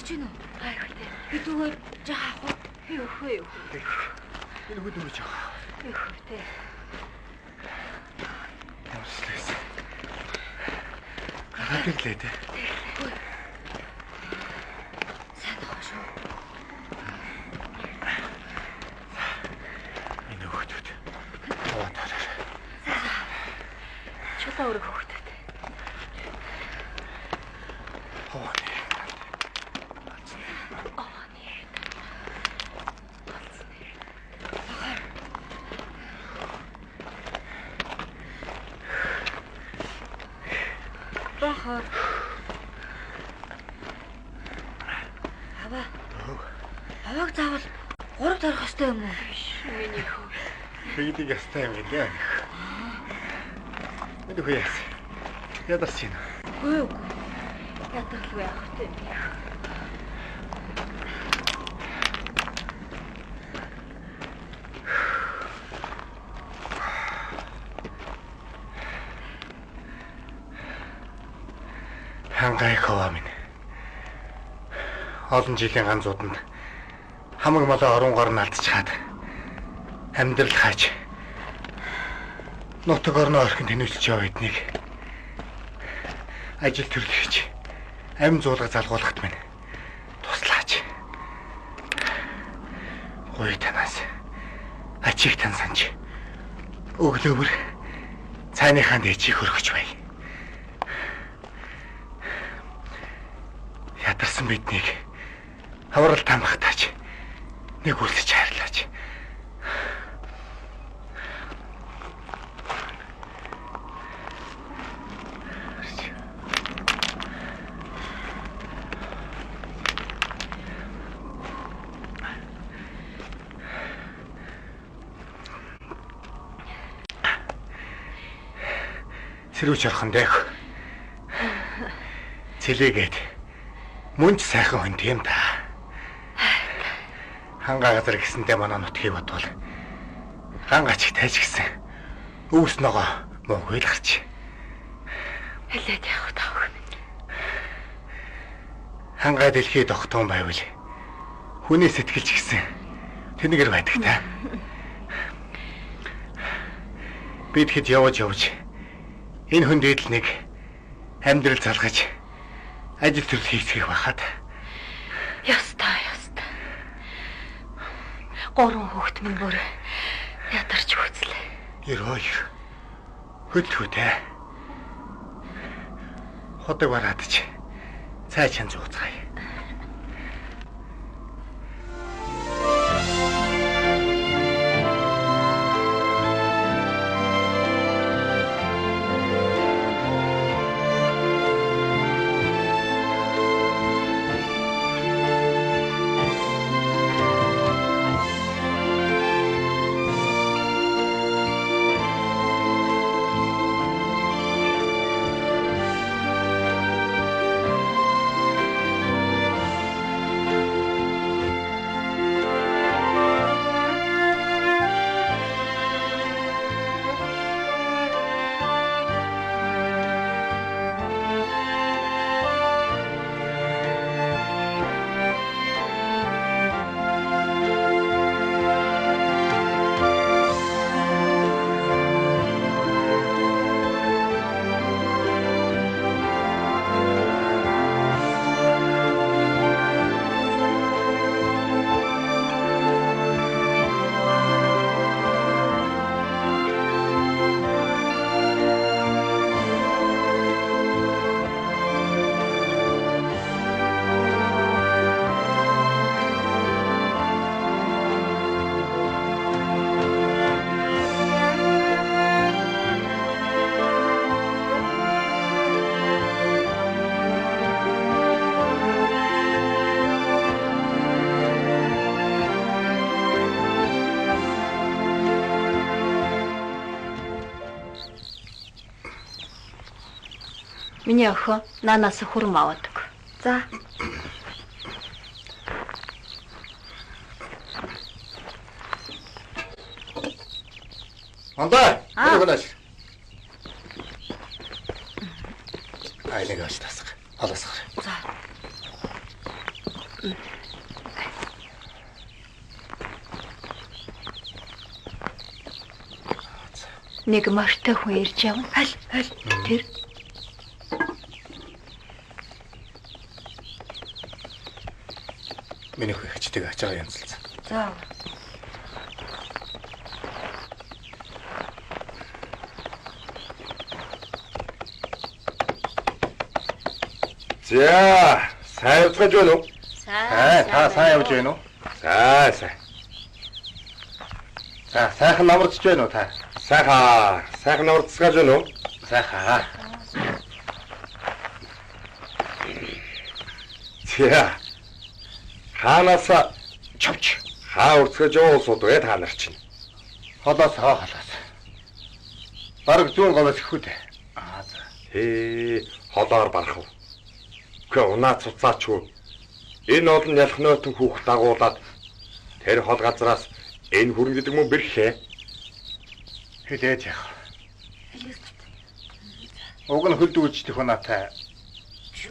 Ядарч гинүү? Гайхалтай. Би зүгээр жаа авах уу? Юу юу. Энэ хөд өгч авах. Юу тэ. Ямар слэс. Гараад ирлээ тэ. Сайн ах шүү. Энэ хөдүүд. Аваа тараар. Чулаа өрөг хөөхдөд. Овооны. Овооны. Бахар. Аваа. Авааг заавал 3 дарах ёстой юм уу? Биш, миний хөө. Тэгдэг ястай юм гэлээ. Мэдэх үү яас. Ядарч байна. Үгүй үгүй. Ядаралгүй яах вэ? Хангай ховаа минь. Олон жилийн ганцууданд хамаг малаа орон гор нь алдчихад амьдрал хааж нутаг орноо орхин тэнүүлж яваа эднийг ажил төрөл хийж амь зуулга залгуулахад минь туслаач. Гуй танаас ачиг тан санж өглөөвөр цааныхаа дээжийг хөргөж бай. Ядарсан биднийг аврал тамхтаач нэг үлсэж хайрлаач. Сэрүүч орхон дэх. Цэлээгээд мөн ч сайхан хүн тийм та. Хангаа газар гэсэнтэй манай нутгийг бодвол ган гачиг тайж гисэн. Өвс ногоо муугүй л гарч. Хэлээд явах таах минь. Хангаа дэлхийд огтхон байвал хүний сэтгэлч гисэн тэнэгэр байдаг та. Бид хэд явж явж энэ хүн дээдл нэг амьдрал залгаж ажил төрөл хийцгэх байхад. Яста яста. 3 хүүхэд минь бүр ядарч хөцлээ. Ерөө ер. Хөдөлгөөтэй. Ходог бараадч цай чан зууцгаая. Миний охин наанаас хүрм аваад өг. За. Ондой, энэ хөнөөс. Айлыг авч тасах. Холоосгор. За. Нэг морьтой хүн ирж явна. Аль аль тэр. Миний хүү хчтэйг ачаагаа янзалцсан. За. За, сайн явцгааж байна уу? Сайн, та сайн явж байна уу? Сайн, сайн. За, сайхан намардж байна уу та? Сайхан, сайхан намардцгааж байна уу? Сайхан. За. Хаанаас Чавч. хаа урцгаж улсууд вэ та нар чинь? Холоос хоо холоос. Бараг зүүн говьос гэхүү дээ. Аа за. Хээ, холоор барах уу? Үгүй унаа цуцаач уу? Энэ олон ялах нойтон хүүхд дагуулад тэр хол газраас энэ хүрэн гэдэг мөн бэрхээ. Хүлээж яах. Уг нь хөлд үйлчлэх унаатай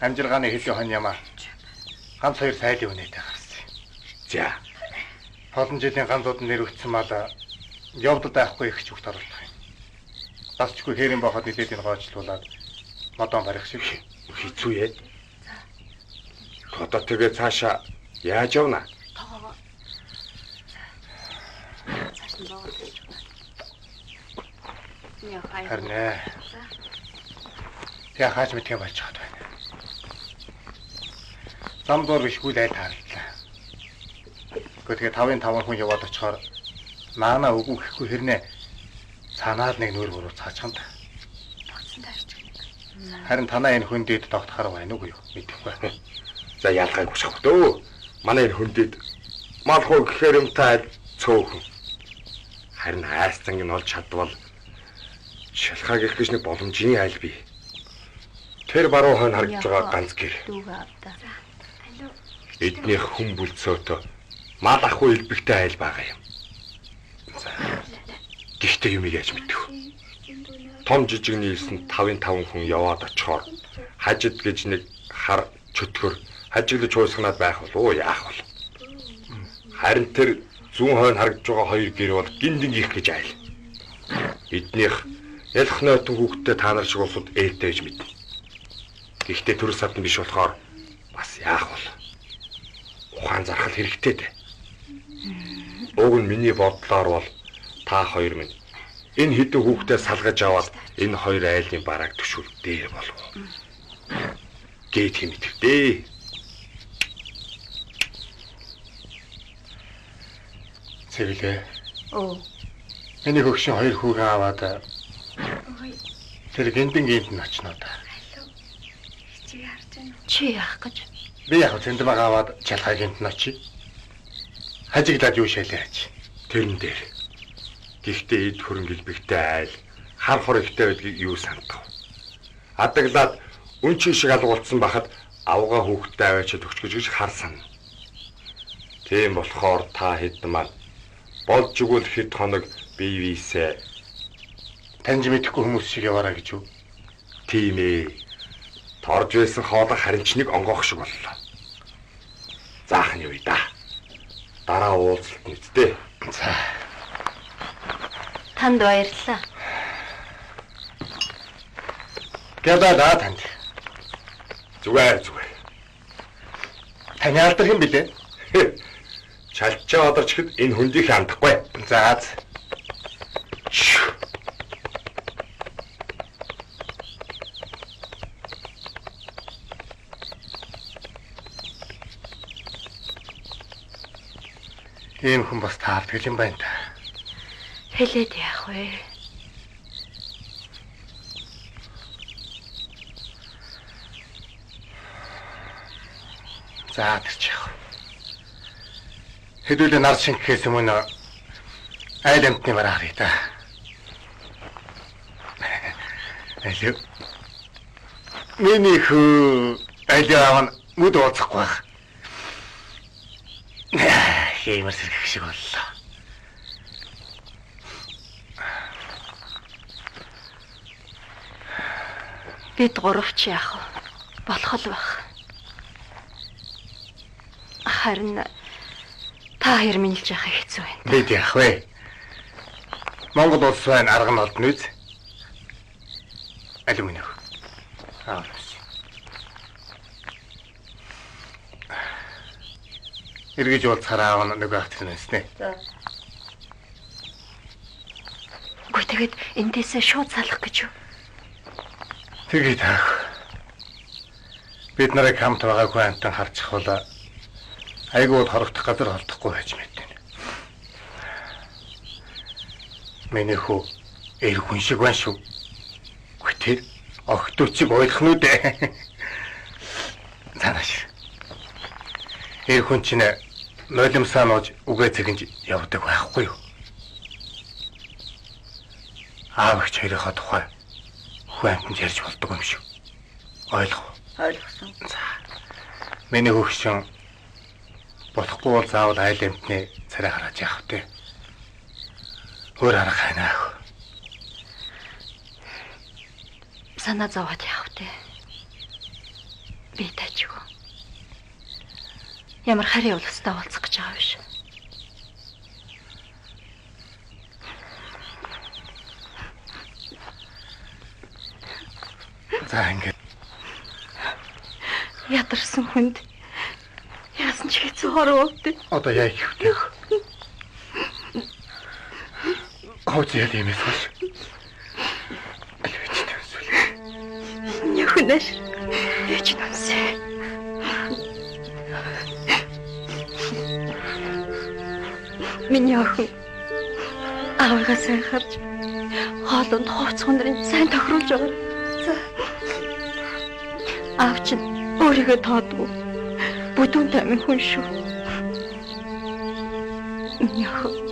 амжиргааны хэдэн хон ямаа ганц хоёр сайлын үнэтэй гарсан. За. Олон жилийн ганцууд нь нэрвэгдсэн мал явдал байхгүй их ч үгт оруулах юм. Гасчгүй хээрэн байхад нилээд энэ гоочлуулад модон барих шиг. Хэцүү ээ. Одоо тэгээ цаашаа яаж явна? Тоогоо. Цааш нь боогод байж байна. Харин ээ. Тэгээ хааж мэдхээ болж чад байна. Зам зур бишгүй л айл таарлаа. Гэхдээ тэгээ 5-ын 5 хүн яваад очихоор наана үгүй гэхгүй хэрнээ цаанаал нэг нүүр буруу цаачих юм та. Тогтсон таарч. Харин танаа энэ хөндөд тогтохоор байна уу юу мэдэхгүй. За ялгааг хүсэх дөө. Манай энэ хөндөд малхуу гэхээр юм та цөөхөн. Харин айцанг нь олж чадвал шалхаа гэх гэж нэг боломжийн айл бий. Тэр баруун хойно харагдж байгаа ганц гэр. Дүүгээ авда. Эднийх хүн бүлцөөтөө мал ахгүй элбэгтэй айл байгаа юм. За. Гэхдээ юм яаж мэдэх вэ? Том жижиг нийлсэн 5-ын 5 хүн яваад очихоор хажид гэж нэг хар чөтгөр хажиглаж хуйсганаад байх болов уу яах вэ? Харин тэр зүүн хойно харагдж байгаа хоёр гэр бол гиндингийнх гэж айл. Эднийх ялах нойтон хүүхдтэй та нар шиг улсууд ээлтэй гэж мэднэ. Гэхдээ төрөл садан биш болохоор бас яах вэ? Ухаан зархал хэрэгтэй дээ. Уг нь миний бодлоор бол та хоёр минь энэ хэдэн хүүхдээ салгаж аваад энэ хоёр айлын барааг төшүүл дээр болов. Гээд хэм итгэвдээ. Цэвлээ. Оо. Миний хөгшин хоёр хүүгээ аваад тэр гиндэн гинт нь очно да. Чи яах гэж? Би яг цэндмаг аваад чалхаа гинт нь очие. Хажиглаад юу шээлээ аж. Тэрэн дээр. Гэхдээ эд хөрөнгө элбэгтэй айл хар хор ихтэй байдгийг юу сандах вэ? Адаглаад өнчин шиг алгуулсан бахад авгаа хүүхдтэй аваачаад өгч гэж хар санна. Тийм болохоор та хэд маань болж игэл хэд хоног бие биесээ Таньж мэдэхгүй хүмүүс шиг яваараа гэж юу? Тийм ээ. Торж байсан хоолой харин ч нэг онгоох шиг боллоо. Заах нь юу да. Дараа уулзалт нэгтээ. За. Танд баярлалаа. Гялаа танд. Зүгээр зүгээр. Таны алдар хэн блэ? Чалчаа одорч ихэд энэ хөндийг хандахгүй. За. Ийм хүн бас таардаг юм байна та. Хэлээд яах вэ? За тэр чи яах вэ? Хэдүүлээ нар шингэхээс өмнө айл амтны бараа харъя та. Алив. Миний хүү алив аав нь нүд ууцахгүй байх. Хиймэр сэргэх шиг боллоо. Бид гурав ч яах вэ? Болох л байх. Харин та хоёр минэлж яхаа хэцүү байна. Бид яах вэ? Монгол улс байна, арга нь олдно үз. Аль өмнөх. Аа. Эргэж уулзахаар аав нь нөгөө ах тэр нэснэ. За. Үгүй тэгэд эндээсээ шууд салах гэж юу? Тэгээ таах. Бид нарыг хамт байгаа хүн амтан харчих бол айгууд хорогдох газар холдохгүй байж мэднэ. Миний хүү эр хүн шиг байна шүү. Үгүй тэр охтууд чиг ойлгох нь үү? Цаанаш. Эр хүн чинь нулимсаа нууж үгээ цэгэнж явдаг байхгүй юу? Аав эгч хоёрынхоо тухай хүн амтанд ярьж болдог юм шүү. Ойлгов. Ойлгосон. За. Миний хөгшин болохгүй бол заавал айл амтны царай хараад явах вэ? Өөр арга хайнаа. Санаа зовоод явах вэ? Би тажиг. Ямар харийн улстай уулзах гэж байгаа биш. За ингээд ядарсан хүнд яасан ч хэцүү хоров өвдөө. Одоо яа гэх вэ? Хооц яа юмээс хойш. Аль веч төсөл. Нөхнөш. Ээж нүнсэ. Миний охин аавыгаа сайн харж хоолунд хувц хундрын сайн тохируулж байгаа. За. Аав чинь өөрийгөө тоодгүй. Бүдүүн таймын хүн шүү. Миний охин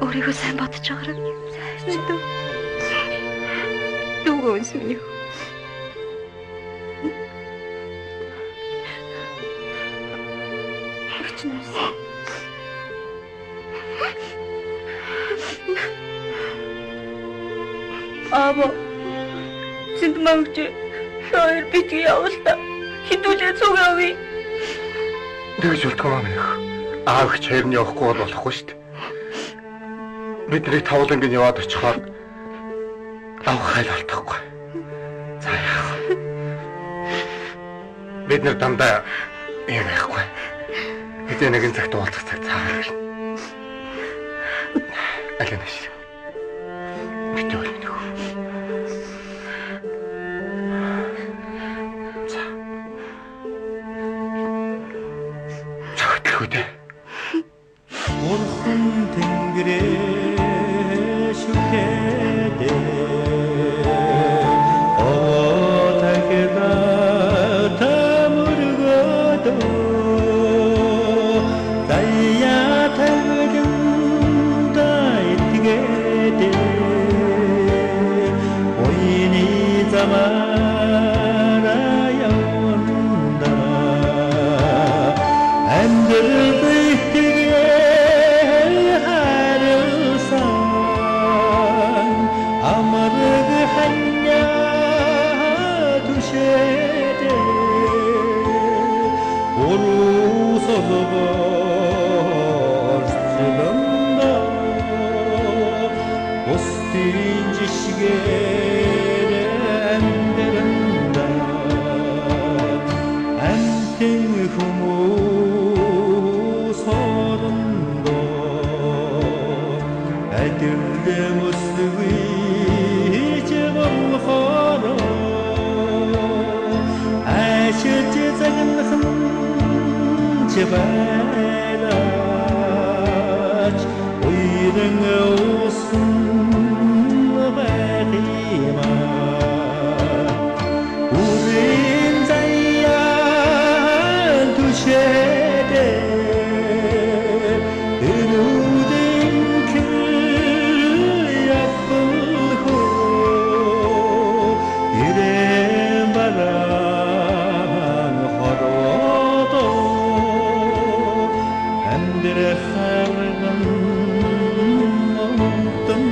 өөрийгөө сайн бодож байгаарай. Сайн. Дүүгөө үнс миний охин. Аава. Зэнд мангч хоёр битгий явал та. Хідүүлээ цуг явъя. Тэгж болтгоо маа минь. Аав эгч хоёр нь явахгүй бол болохгүй шүү дээ. Бид нарыг тавланг нь яваад очихоор давх хайл алдахгүй. За яах вэ? Бид нар дандаа юм яахгүй. Хэзээ нэгэн цагт уулзах цаг цаагаар ирнэ. Аль нэш. Битүү бол минь. За. Цогтлох үү дээ. Бурхан тэнгэрээ шүтээдээ оо тагла тамургодоо заяа тавиланда итгээдээ ойны замаараа яванда амьдрал итгээ харилсан амарг ханья түшээдээ уруу солгоор бусдын жишгээр амьдранда амтэн хүмүүс орондоо адил мөсвэж болохоор ашиж загнахан ч байлаач уйран усан байх юм аа. Үрийн заяа түшээдээ эрүүдэн кэл явах ирээн бараан хорводоо амьдрах арган унтан.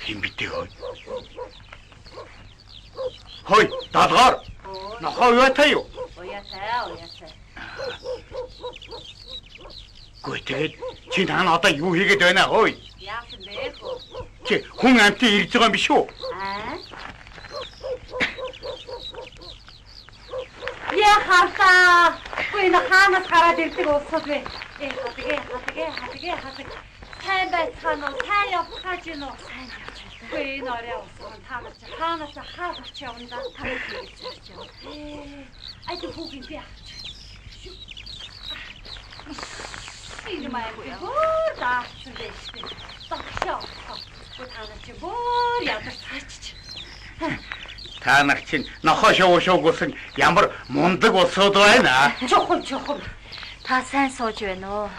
Хин битээ хой. Хой, даалгаар. Нохоо уяатай юу? Уяатай, уяатай. Гүй тэгээд чи наа одоо юу хийгээд байна хой? Яасан бэ хөө? Чи хүн амтын ирж байгаа юм биш үү? Аа? Яа харлаа. Үгүй энэ хаанаас гараад ирдэг улсууд вэ? Э хадаг, э хадаг, э хадаг, э хадаг. Сайн байцгаана уу? Сайн явцгааж гин үү? Сайн явж байна. Үгүй энэ орой улсууд та нар чи хаанаас хаа болч явна да? Та нар хийж зарч явна. Э айд хүүгийн би авч. Энэ маяг бүр даацсан байж тээ. Багшаа. Үгүй та нар чи бүр ядарч цаачч. Та нар чинь нохоо шоу шоугуулсан ямар мундаг улсууд байна. Чухам чухам. Та сайн сууж байна уу?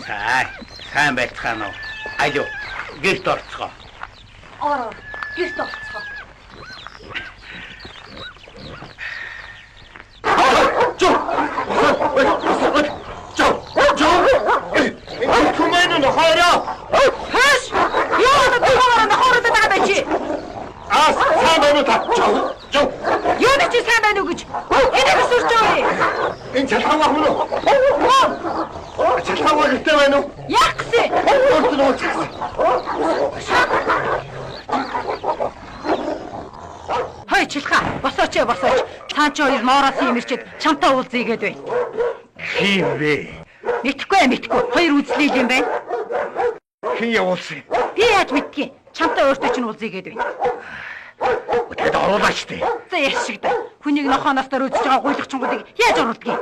Сайн, сайн байцгаана уу? Алё, гэрт орцгоо. Ор ор гэрт орцгоо. Жоо! Жоо! Энэ түмэн нохоороо. Хэш! Юу одоо тухаараа нохоороо байгаа байж чи? Аа, сайн байна уу та? Жоо! Жоо! Юу чи сайн байна уу гэж? Энэ өсөрч байгаа юм. Энэ чалхаагаа хүн үү? Чалхаагаа гэрте байна уу? Яах гэсэн? Өөрт нь уулзсан. Хой чилха, босооч ээ босооч. Цаан чи хоёр моороос юм ирчээд чамтай уулзъя гээд байна. Хин бэ? Мэдхгүй ээ мэдхгүй. Хоёр үзлээ юм байна. Хин явуулсан? Би яаж мэдтгий? Чамтай өөртөө чинь уулзъя гээд байна. Тэгэд оруулаач тээ. За яш шиг да. Хүнийг нохооноос дээр үзэж байгаа гуйлагчингуудыг яаж оруулдгийг?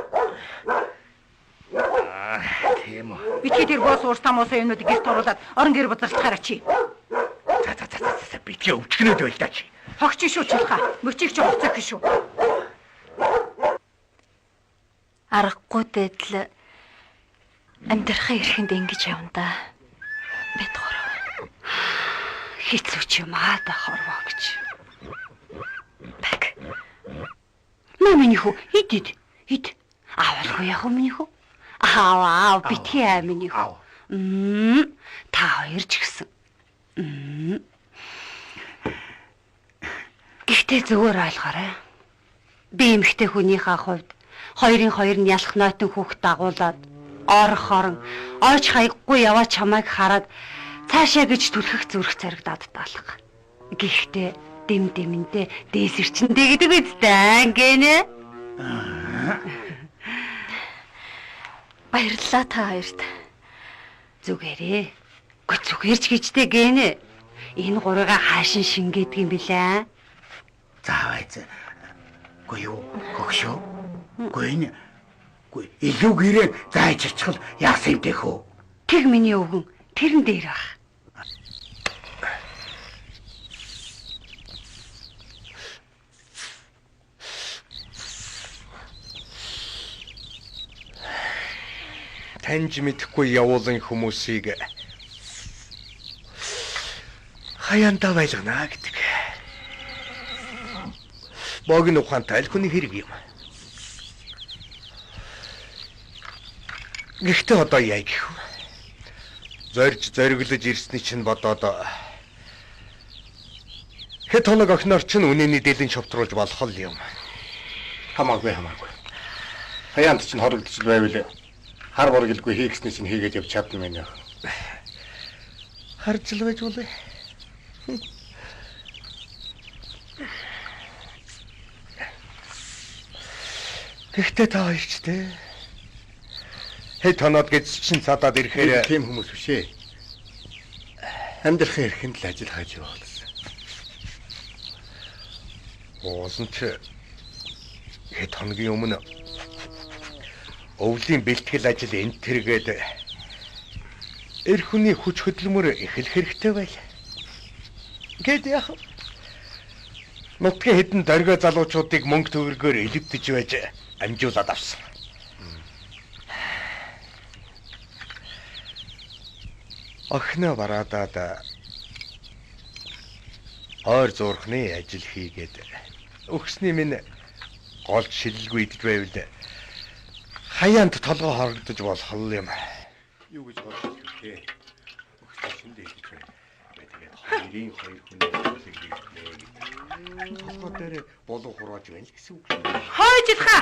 Тийм үү. Битгий тэр боос уурс тамуусан юмнуудыг гэрт оруулаад орон гэр бузарлахаараа чи. За за за за битгий өвчгнөд байл даа чи. Хогч шүү чилха. Мөчийг чи хуцаах шүү. Аргагүй дээдл амьдрахын эрхэнд ингэж явна да. Бид гурав. Хэцүү ч юм аа да хорвоо гэж. Баг. Нөө миний хүү ид ид ид. Аавалгүй яг миний хүү. Аав аав битгий аа миний хүү. Аав. Та хоёр ч гэсэн. Гэхдээ зүгээр ойлгоорой. Би эмэгтэй хүнийхээ хувьд хоёрын хоёр нь ялах нойтон хүүхд дагуулад ор хорон ойч хаяггүй яваа чамайг хараад цаашаа гэж түлхэх зүрх зориг дадтаалга. Гэхдээ дэм дэмэндээ дээсэрчэндээ гэдэг үстэй гэнэ. Баярлалаа та хоёрт. Зүгээрээ. Үгүй зүгээр ч гэжтэй гэнэ. Энэ гурыгаа хаашин шингээдэг юм билээ. За байц. Үгүй юу? Хөгшөө. Үгүй энэ үгүй илүү гэрээ зааж очихвол яасан юм бэ хөө? Тэг миний өвгөн тэрэн дээр бах. Таньж мэдэхгүй явуулан хүмүүсийг хаяандаа байлгана гэдэг. Богино ухаантай л хүний хэрэг юм. Гэхдээ одоо яа гэх вэ? Зорж зориглож ирсний чинь бодоод хэд хоног охиноор чинь үнэний дэлэн шовтруулж болох л юм. Хамаагүй хамаагүй. Хаяанд чинь хорогдож байвал хар боргэлгүй хийгсний чинь хийгээд явж чадна мэн яах. Харж л байж болъё. Гэхдээ та хоёр ч те. Хэд хоноод гэж чин цадаад ирэхээр тийм хүмүүс биш ээ. Амьдрахын эрхэнд л ажил хайж явуулсан. Уулан ч хэд хоногийн өмнө өвлийн бэлтгэл ажил энэ тэргээд эр хүний хүч хөдөлмөр эхлэх хэрэгтэй байл. Гээд яах вэ? Нутгийн хэдэн дөргөө залуучуудыг мөнгө төгрөгөөр элэгдэж байж амжуулаад авсан. Охиноо бараадаад ойр зуурхны ажил хийгээд өгсний минь голд шилэлгүй идэж байвал хаяанд толгой хорогдож болох юм. Юу гэж голж хэлэх вэ? Өгсний шиндэ идэж байна. Тэгээд Хоёрын хоёр хүний зүйлийг нэгднэ гэдэг. Толгой дээр болов хурааж байна л гэсэн үг. Хой жилхаа.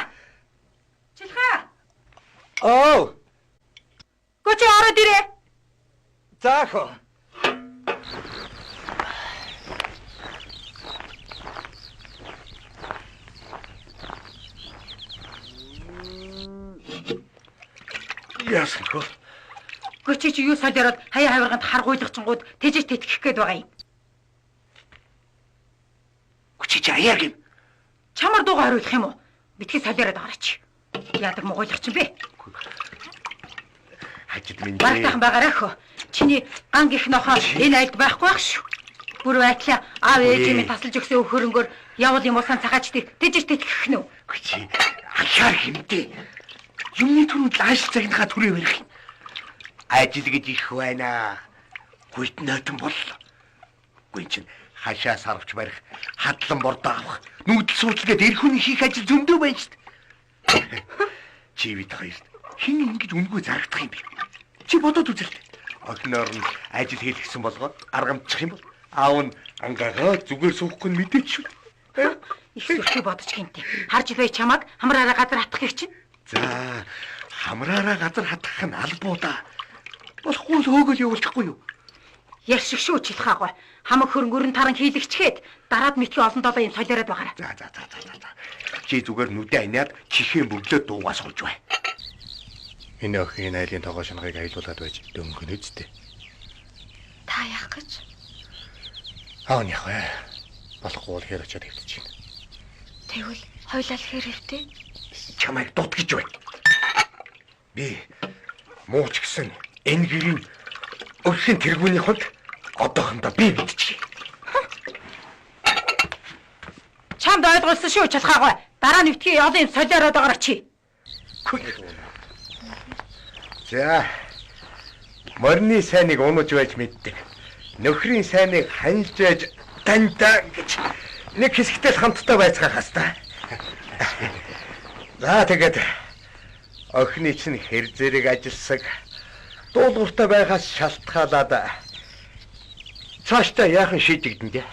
Жилхаа. Оо, Гү чи ороод ирээ. заах. Яасан хөө? Гү чи чи юу солиороод хаяа хавирганд харгуйлгачингууд тэжиж тэтгэх гээд байгаа юм. Чи чи аяар гин. Чамар дууга хариулах юм уу? Битгий солиороод гараач. Яадаг мугуйлгач юм бэ? Хажид минь. Барагтайхан байгаарай хөө. Чиний ган гих нохоо энэ айлд байхгүй ах шүү. Бүр байтлаа аав ээж минь тасалж өгсөн өхөрөнгөөр явал юм усан цагаач тэжиж тэтгэх нь үү? Чи ахаар хэмдэ. Юмны түрүүнд л аашил цагийнхаа түрээ барих юм. Ажил гэж их байна. Гүйт нойтон бол. Гүйн чин хашаа сарвч барих, хадлан бордоо авах, нүүдэл суудлгээд эр хүний хийх ажил зөндөө байна шүү дээ. Чи бид хоёрт хэн ингэж үнгүй зарагдах юм бэ? Чи бодоод үзэл. Охиноор нь ажил хийлгсэн болгоод аргамдчих юм бол аав нь ангаагаа зүгээр суухгүй нь мэдээч шүү. Их сүрхий бодож гинтээ. Харж бай чамаг хамраараа газар хатах гэх чинь. За, хамраараа газар хатгах нь албуу да. Болохгүй л хөөгөл явуулчихгүй юу? Ярьшиг шүү чилхаагүй. Хамаг хөрөнгөрн таран хийлэгчгээд дараад мэдхий олон долоо юм солиороод байгаарай. За за за за за. Чи зүгээр нүдэ аниад чихээ бөглөө дуугаа сууж бай. Энэ охин айлын тогоо шанахыг аялуулад байж дөнгөн үсттэй. Та яах гэж? Аав нь явах вэ? Болохгүй бол хэр очиод хэвтэж байна. Тэгвэл хоёлаа л хэр хэвтээ? Чамайг дут гэж байна. Би мууч гэсэн энэ гэрийн өвхийн тэргүүний хувьд одоохондоо би мэдчихье. Чамд ойлгуулсан шүү чалхаагүй. Дараа нь битгий олон юм солиороод байгаарай чи. За. Морины сайныг унаж байж мэддэг. Нөхрийн сайныг ханилж байж дандаа гэж нэг хэсэгтэл хамтдаа байцгаах хаста. За тэгээд охины чинь хэр зэрэг ажилсаг дуулууртай байхаас шалтгаалаад цаашдаа яахан шийдэгдэн дээ.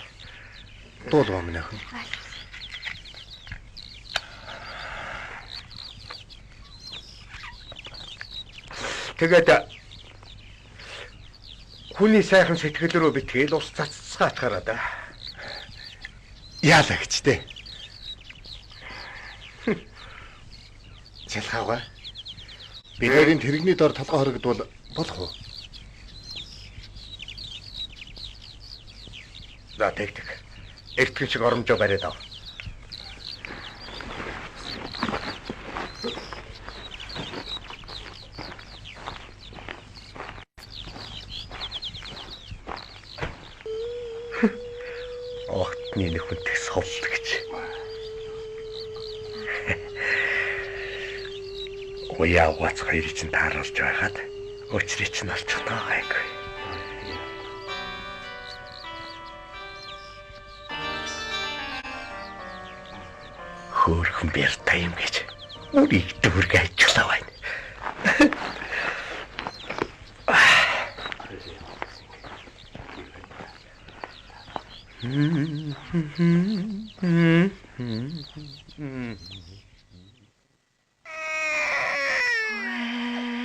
Дуулваа минь охин. Тэгээд хүний сайхан сэтгэл рүү битгээл ус цацгаатахаараа да. Яалаа гэж тэ. Чалхаагаа. Бид хоёрын тэрэгний дор толгой хоригдвол болох уу? За тэг тэг. Эртгэн шиг оромжоо бариад ав. Огтны нөхөнтөх сул гэж. Уяа угац хоёрыг чинь тааруулж байгаад өчрийг чинь олчих тоо гайгүй. Хөөхөн бяртай юм гэж үрийг дүүргэ ажиллаа байна.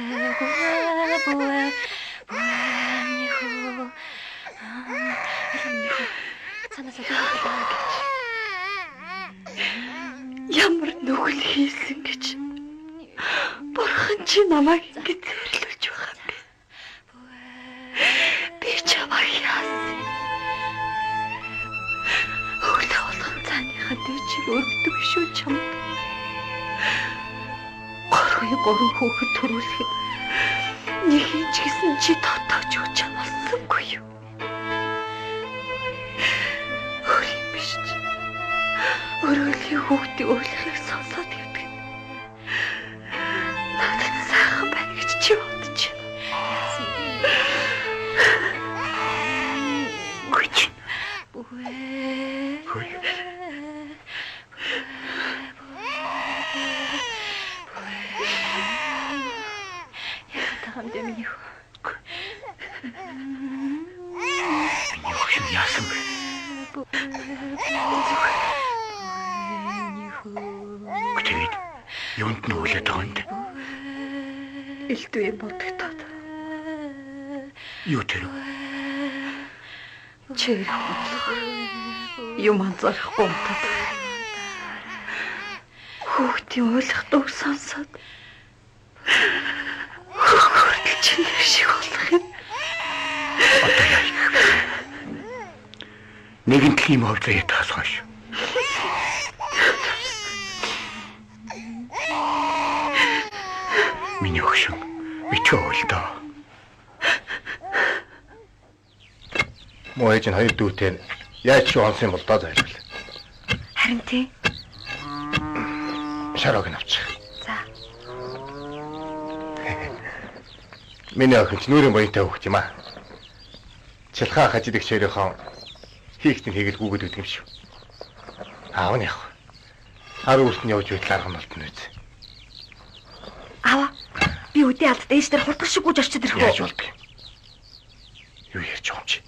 Бүэ бүэ миний хөө. Миний хөө. Цаанаас дуугаа гэж. Ямар нүгэл хийсэн гэж. Бурхан чи намайг ингэж зэрлүүлж байгаа юм бэ? Би чамайг яасан? Өглөө болгон цааныхаа дээжийг өргөдөг шүү чамд. Гурван хүүхэд төрүүлэхэд нэг юм ч гэсэн чи дотоож өгч чамалсангүй юу? Өөр юм биш чи. Өрөөлийн хүүхдийн уйлахыг сонсоод явдаг. Надад сайхан байна гэж чи бодож байна. Гүч. Бүхэ. Хөөе. Яагаад байгаа юм бэ миний хөө? Миний охин. Тэгээд юунд нь хүлээд байгаа юм бэ? Элдв юм бодогдоод. Юу тэр? Чи юм анзаарахгүй унтаад. Хүүхдийн уйлах дууг сонсоод хүртэл чинэр шиг болох юм. Одоо яа гэх вэ? Нэгэн тийм хувьцаа ятгаас хойш. Миний өгшин битгий уйлдаа. Муу ээж нь хоёр дүүтэй нь яаж ч онсон юм бол доо зайлвал. Харин тий. Шарог нь авчих. За. Миний охин ч нүрийн буянтай хүүхд юм аа. Чилхаа хажид их ширийнхэн хийхтэн хийгээл гүгэд өгдөг юм шиг. Аав нь яг. Хар үрт нь явж байтал арга нь болтно үз. Аава. Би үдээ алдад ээж дээр хурдгах шиг гүйж орчод ирэх үү? Яаж болдго юм? Юу ярьж байгаа юм чи?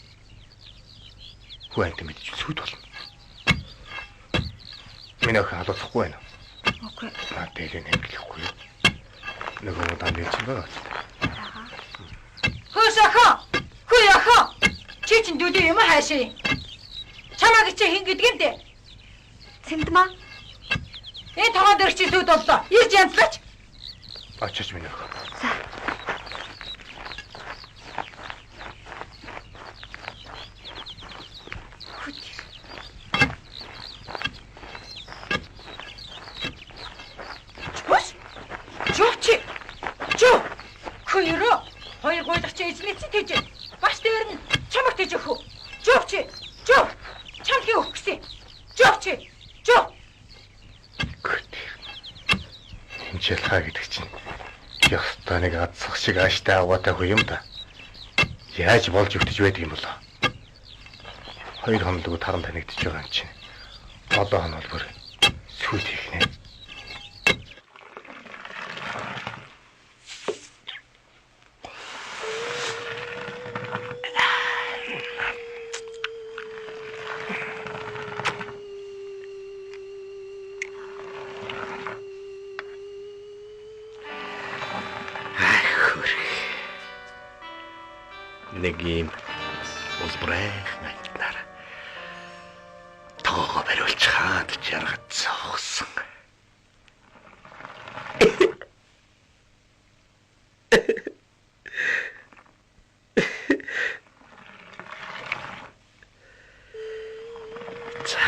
Хүү амт мэдчих сүд болно. Миний охин халууцахгүй байна. Үгүй. Наа дээрээ нэмгэлэхгүй юу? Нөгөө удаа нэлж байгаа үст. Хөөс охин. Хөө охин. Чи чинь дүүдээ юм хаашаа. Чамааг чи хин гэдэг юм дээ. Цэмдмаа. Энэ тогоон дээр чи сүд боллоо. Ирж янзлаач. Очиж миний охин. За. Хөөс. Жоо чи. Жоо. Хөөөрөө. Хоёр гуйлах чи эзний чи тийж. Баш дээр нь чамаг тийж өгөх. Жоо чи. Жоо. Чамд хий өгөх гэсэн. Жоо чи. Жоо. Энэ чилхаа гэдэг чинь ёстой нэг адсах шиг ааштай аваатай хүү юм да. Яаж болж өвтөж байдаг юм болоо? 2 хоног таран танигдж байгаа юм чинь. 7 хоног бүр сүйт хийх нэ. Нэг юм улбрайх нантнаар тоогоо бариулчихад жаргаж цоохсон. За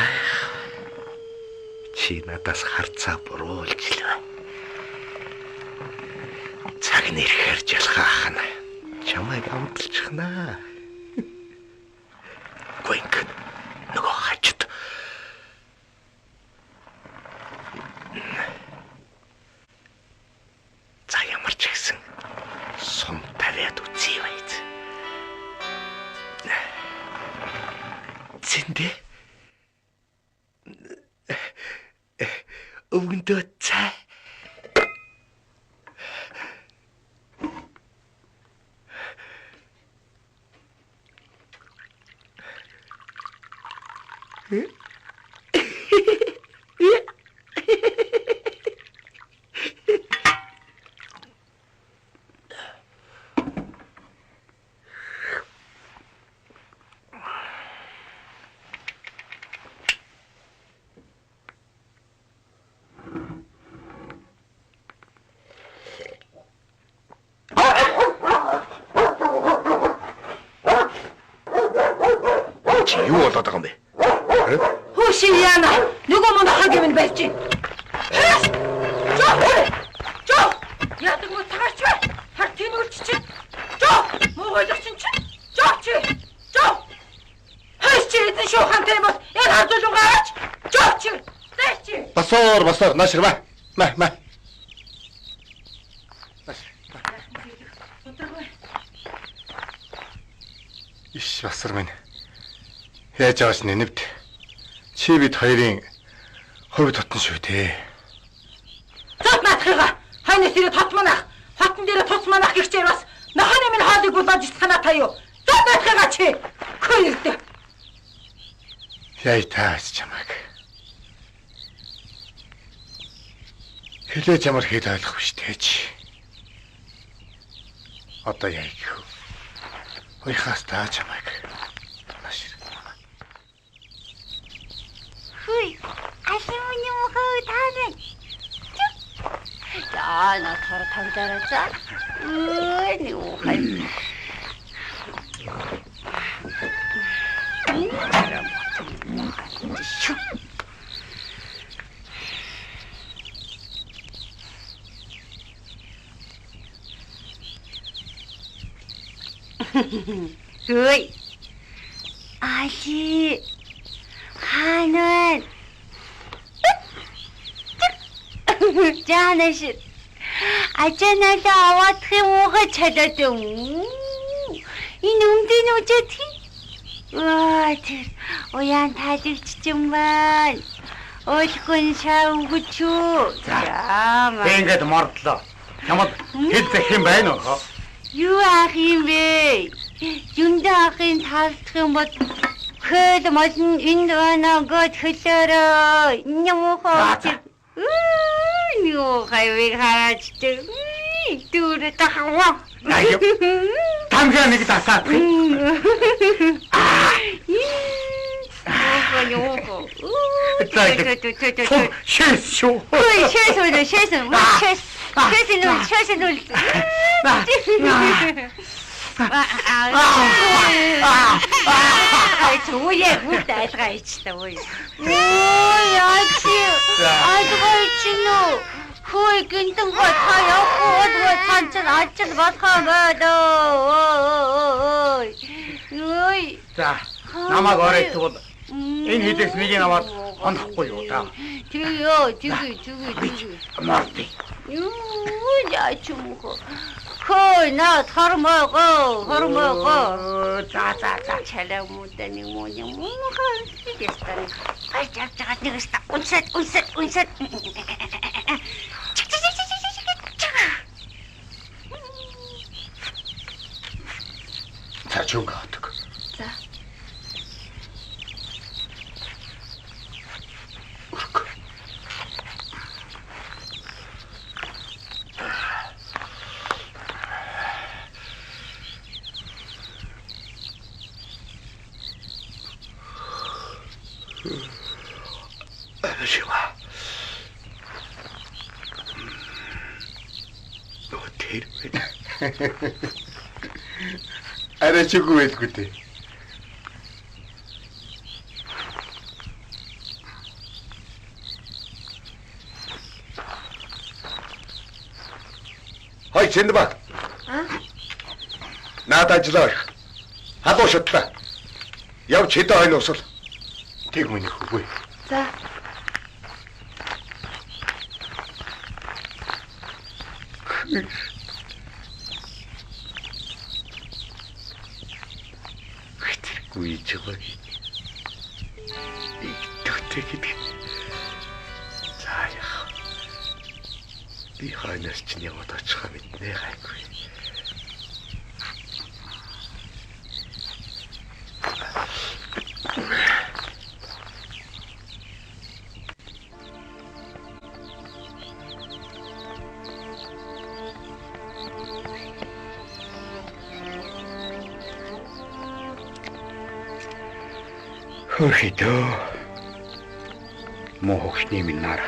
чи надаас харцаа буруулж лээ. Цаг нэрэхээр жалхаах нь чамайг амталчихнаа. Гүнг нөгөө хажид. За ямар ч гэсэн сум тавиад үзье байз. Зэндэ. Өвгөндөө цай. Чи юу болоод байгаа юм бэ? Хөөш яана. Нөгөө мөн хаг юм барьж байна. Жоо. Жоо. Яадаг мө цагаач вэ? Хар тэнүүлч чинь. Жоо. Муугайлах чинь чи. Жоо чи. Жоо. Хөөш чи эзэн шуухантай юм бол энэ хар зүйлүү гаач. Жоо чи. Зай чи. Басоор басоор наашир ма. Ма ма. Иш басар минь. Яаж байгаач нэнэвд. Чи бид хоёрын хувь дотн шүү дээ. Зод наадахыгаа. Хойноос ирээд хот манах. Хотон дээр тус манах гихчээр бас нохойн минь хоолыг булааж исхана та юу. Зод наадахыгаа чи. Хөө ирдэ. Яй таач чамайг. Хилээ чамар хэд ойлгох биш тээж. Одоо яй гэх вэ? Уяхаас таа чамайг. Наашир. Хүй. Алин миний мохоо таа. За, надаар тоглоорой за. Өө, нэг ухай. Хүй. Али. Хаана. Жаанаш. Ачаналаа аваадах юм ууга чалаад юм. Энэ өмдөн үжээд хин. Ваа тэр уян таалагдчих юм байна. Ойлгон шаа өгч үү. За. Би ингээд мордлоо. Чамд хэл зах юм байна уу? Юу аах юм бэ? Юндэ ахын таалдах юм бол хөл молн энд байна гот хөлөөрөө. Нямухоо. Юу хайвыг хараач тэр. Дүүрэ тахаа. Тамхиа нэг татаад. Юу. За. Шээс шүү. Ой, шээс үү, шээс. Шээс. Шээс нүл, шээс нүл. Аа, үе бүгд айлгаа ичтэй үе. Ой, яач. Айлгаа чинь үү? Хөөе гинтэн гоо та явахгүй бол цан чинь ажил болох юм байна. Ой. Ой. За, намайг оройтвол энэ хэдээс нэг нь аваад хонохгүй юу та? Тэгээ, тэгээ, тэгээ, тэгээ. Мордыг. Юу яач юм хөө. Хөөе, наад хормоогоо, хормоогоо. За, за, за. Чалаа муудаа нэг муу нэг муу гэстэн. Гаж авч байгаа нэг өста унсаад, унсаад, унсаад. За, чүнг авдаг. За. Өрг. Ашима. Нөө тэр байна. Арай чигүй байлгүй дээ. Хой Чиндбат. А? Наад ажиллаа орхи. Халуу шатлаа. Явж хэдэн хойно усал. Тэг миний хөвгөө. За. Хэтргүй жигаа. Игдэгтэй гэдэг. За яах. Би хойноос чинь яваад очихоо мэднэ гайгүй. Хөрхидөө. Муу хөгшний минь нар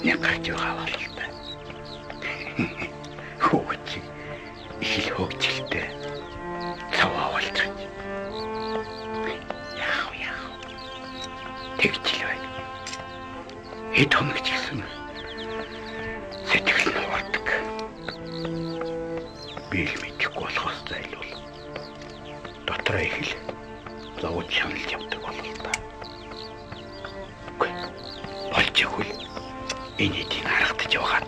нэг гарч байгаа бололтой. Хөөгч их л хөөгчлээ. Цав авалцаж. Яах вэ яах вэ? Тэгж л байна. Хэд хоног ч гэсэн сэтгэл нь хуваардаг. Би л мэдэхгүй болохоос зайлвал дотроо их л зовж шаналж явдаг бололтой. Үгүй. Болж игэл энэ хэдийг харагдаж байгаа.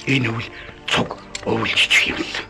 Энэ үл цуг өвлжчих юмсан.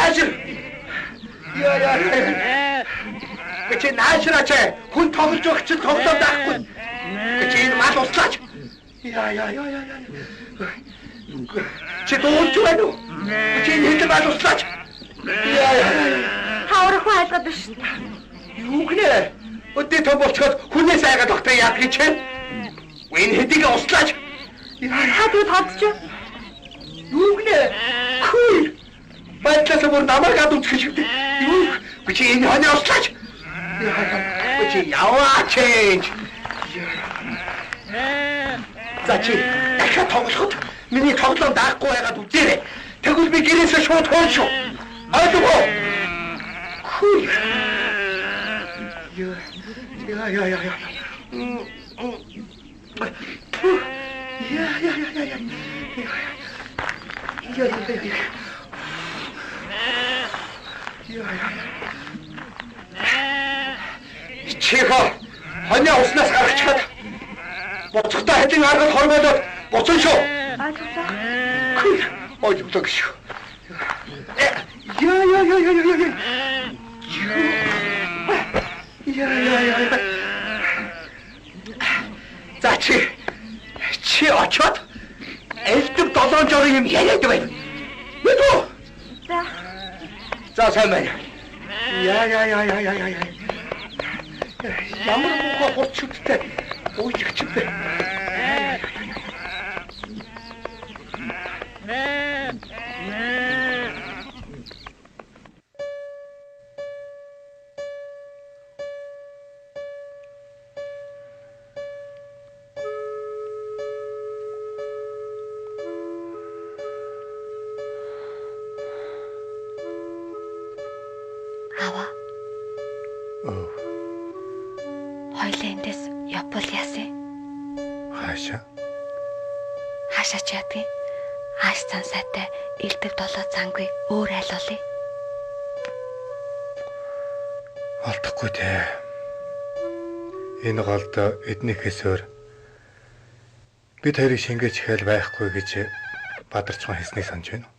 Наашир. Яа яа яа. Чи наашраач. Хүн тоглож байх чинь тоглоод байхгүй. Чи энэ мал услаач. Яа яа яа яа яа. Чи дуулж байна уу? Чи энэ хэдэн мал услаач. Яа яа. Хавар хүн айлгаад биш. Юу гинэ? Өдөө том болцоход хүнээс айгаад багтаа яадаг чи? Энэ хэдийг услаач. Та тэгвэл холдчих. Юу гинэ? Хүй. Байдлаасаа бүр намайг ад үзэх шиг дээ. Юу? Чи энэ хонио услаач. Чи яваач. За чи дахиад тоглоход миний тоглоом даахгүй байгаад үзээрэй. Тэгвэл би гэрээсээ шууд хоол шүү. Ойлгов уу? Хүй. Яа яа яа яа. Яа яа яа яа. Яа яа яа. Яа яа. Чихо хонио уснаас гаргачихад буцахтаа хэдийн аргад хормоолоод буцан шүү. Ойлголоо. Ойлголоо гэж. Яа яа яа яа яа. Яа яа яа. За чи очоод элдв долоон жорын юм яриад байна. Мэдв үү? За. За сайн байна. Яа яа яа яа яа яа. Ямар муухай хурц шүттэй уйлагч юм бэ? Аваа. Өө. Хоёлаа эндээс явбал яасан? Хаашаа? Хаашаа ч яадгийг. Ааш цан сайтай элдв долоо зангүй өөр айл олъё. Олдохгүй дээ. Энэ голд эднийхээс өөр бид хоёрыг шингээж хэл байхгүй гэж Бадарчхан хэлснийг санаж байна уу?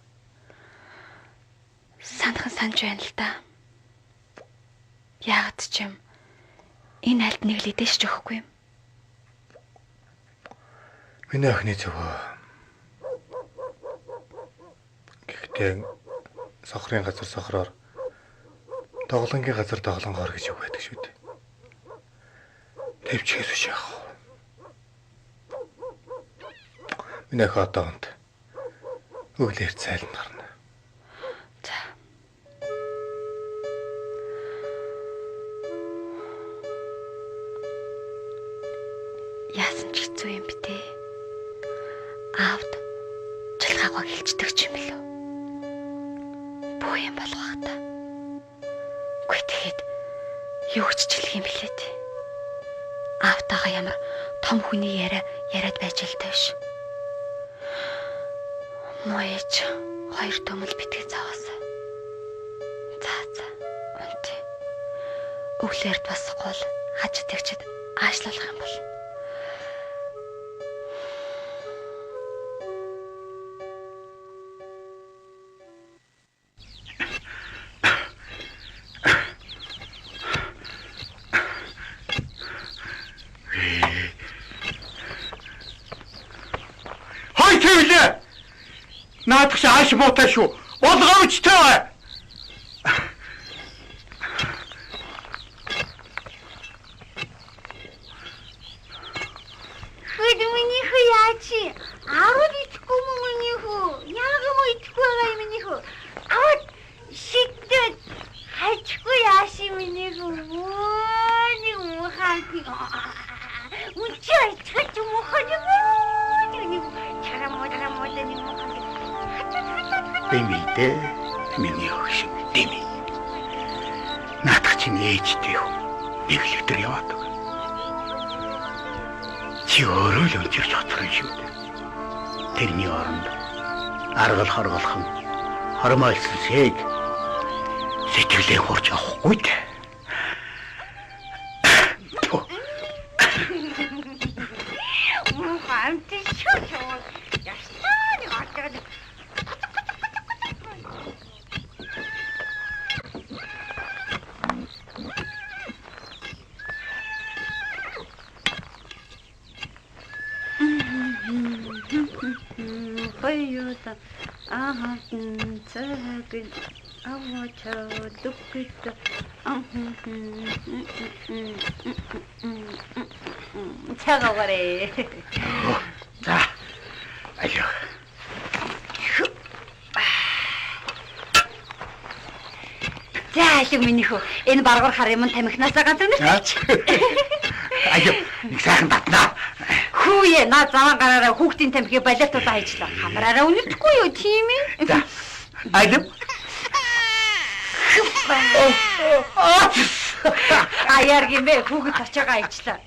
Санахан санаж байна л да. Яагаад ч юм энэ айлд нэг л идэш ч өгөхгүй юм. Миний охины зөвөө. Гэхдээ сохрын газар сохроор, тоглонгийн газар тоглонгоор гэж үг байдаг шүү дээ. Тэвчээс биш яах вэ? Миний охин одоо унт. Өглөөр цайланд гарна. За. Яасан ч хэцүү юм бэ те. Аавд чалгаагаа хилчдэг ч юм билүү. Бүх юм болох бах та. Үгүй тэгэхэд юу ч хэлэх юм блээ те. Аавтайгаа ямар том хүний яриа яриад байж л та биш. Муу ээж хоёр төмөл битгий заваасаа. За за унт. Өглөөрт басахгүй бол хаж тэгчэд аашлуулах юм бол. Хой тэвлээ. Наадах чи ааш муутай шүү. Болгоомжтой. Хөл миний хөө яачи? Арвал идэхгүй мө миний хөө? Яг юм идэхгүй байгаа юм миний хөө? Аваад шидээд хайчихгүй яаши миний хөө? Мөө нэг муухай нэг. Үнчээ айчихаж муухай нэг. Нэг чараа модра модра нэг муухай. Дэмий дээ. Миний өгшин дэмий. Наадах чинь ээжтэй хүн нэг л өдөр яваад байгаа. Чи өөрөө л өнчирч хоцорно шүү дээ. Тэрний оронд аргал хорголхон хормойлсон сэг сэтгэлээ хурж авахгүй дээ. Муухай амт шүү шүү. Ястаа нэг отоод. Ахын цагын аваачаа дүкэт. Цагаарэ. За. Алио. За алиг миний хөө. Энэ баргуур хар юм тамхинаасаа ганц үнэрч. Алио, нэг сайхан татнаа. Хүүе, наа заван гараараа хүүхдийн тамхи балиатуулаа хайчлаа. Хамраараа үнэртэхгүй юу, тийм ээ? За. Алио. Аяар гэмээ хүүхэд очоогоо хайчлаа.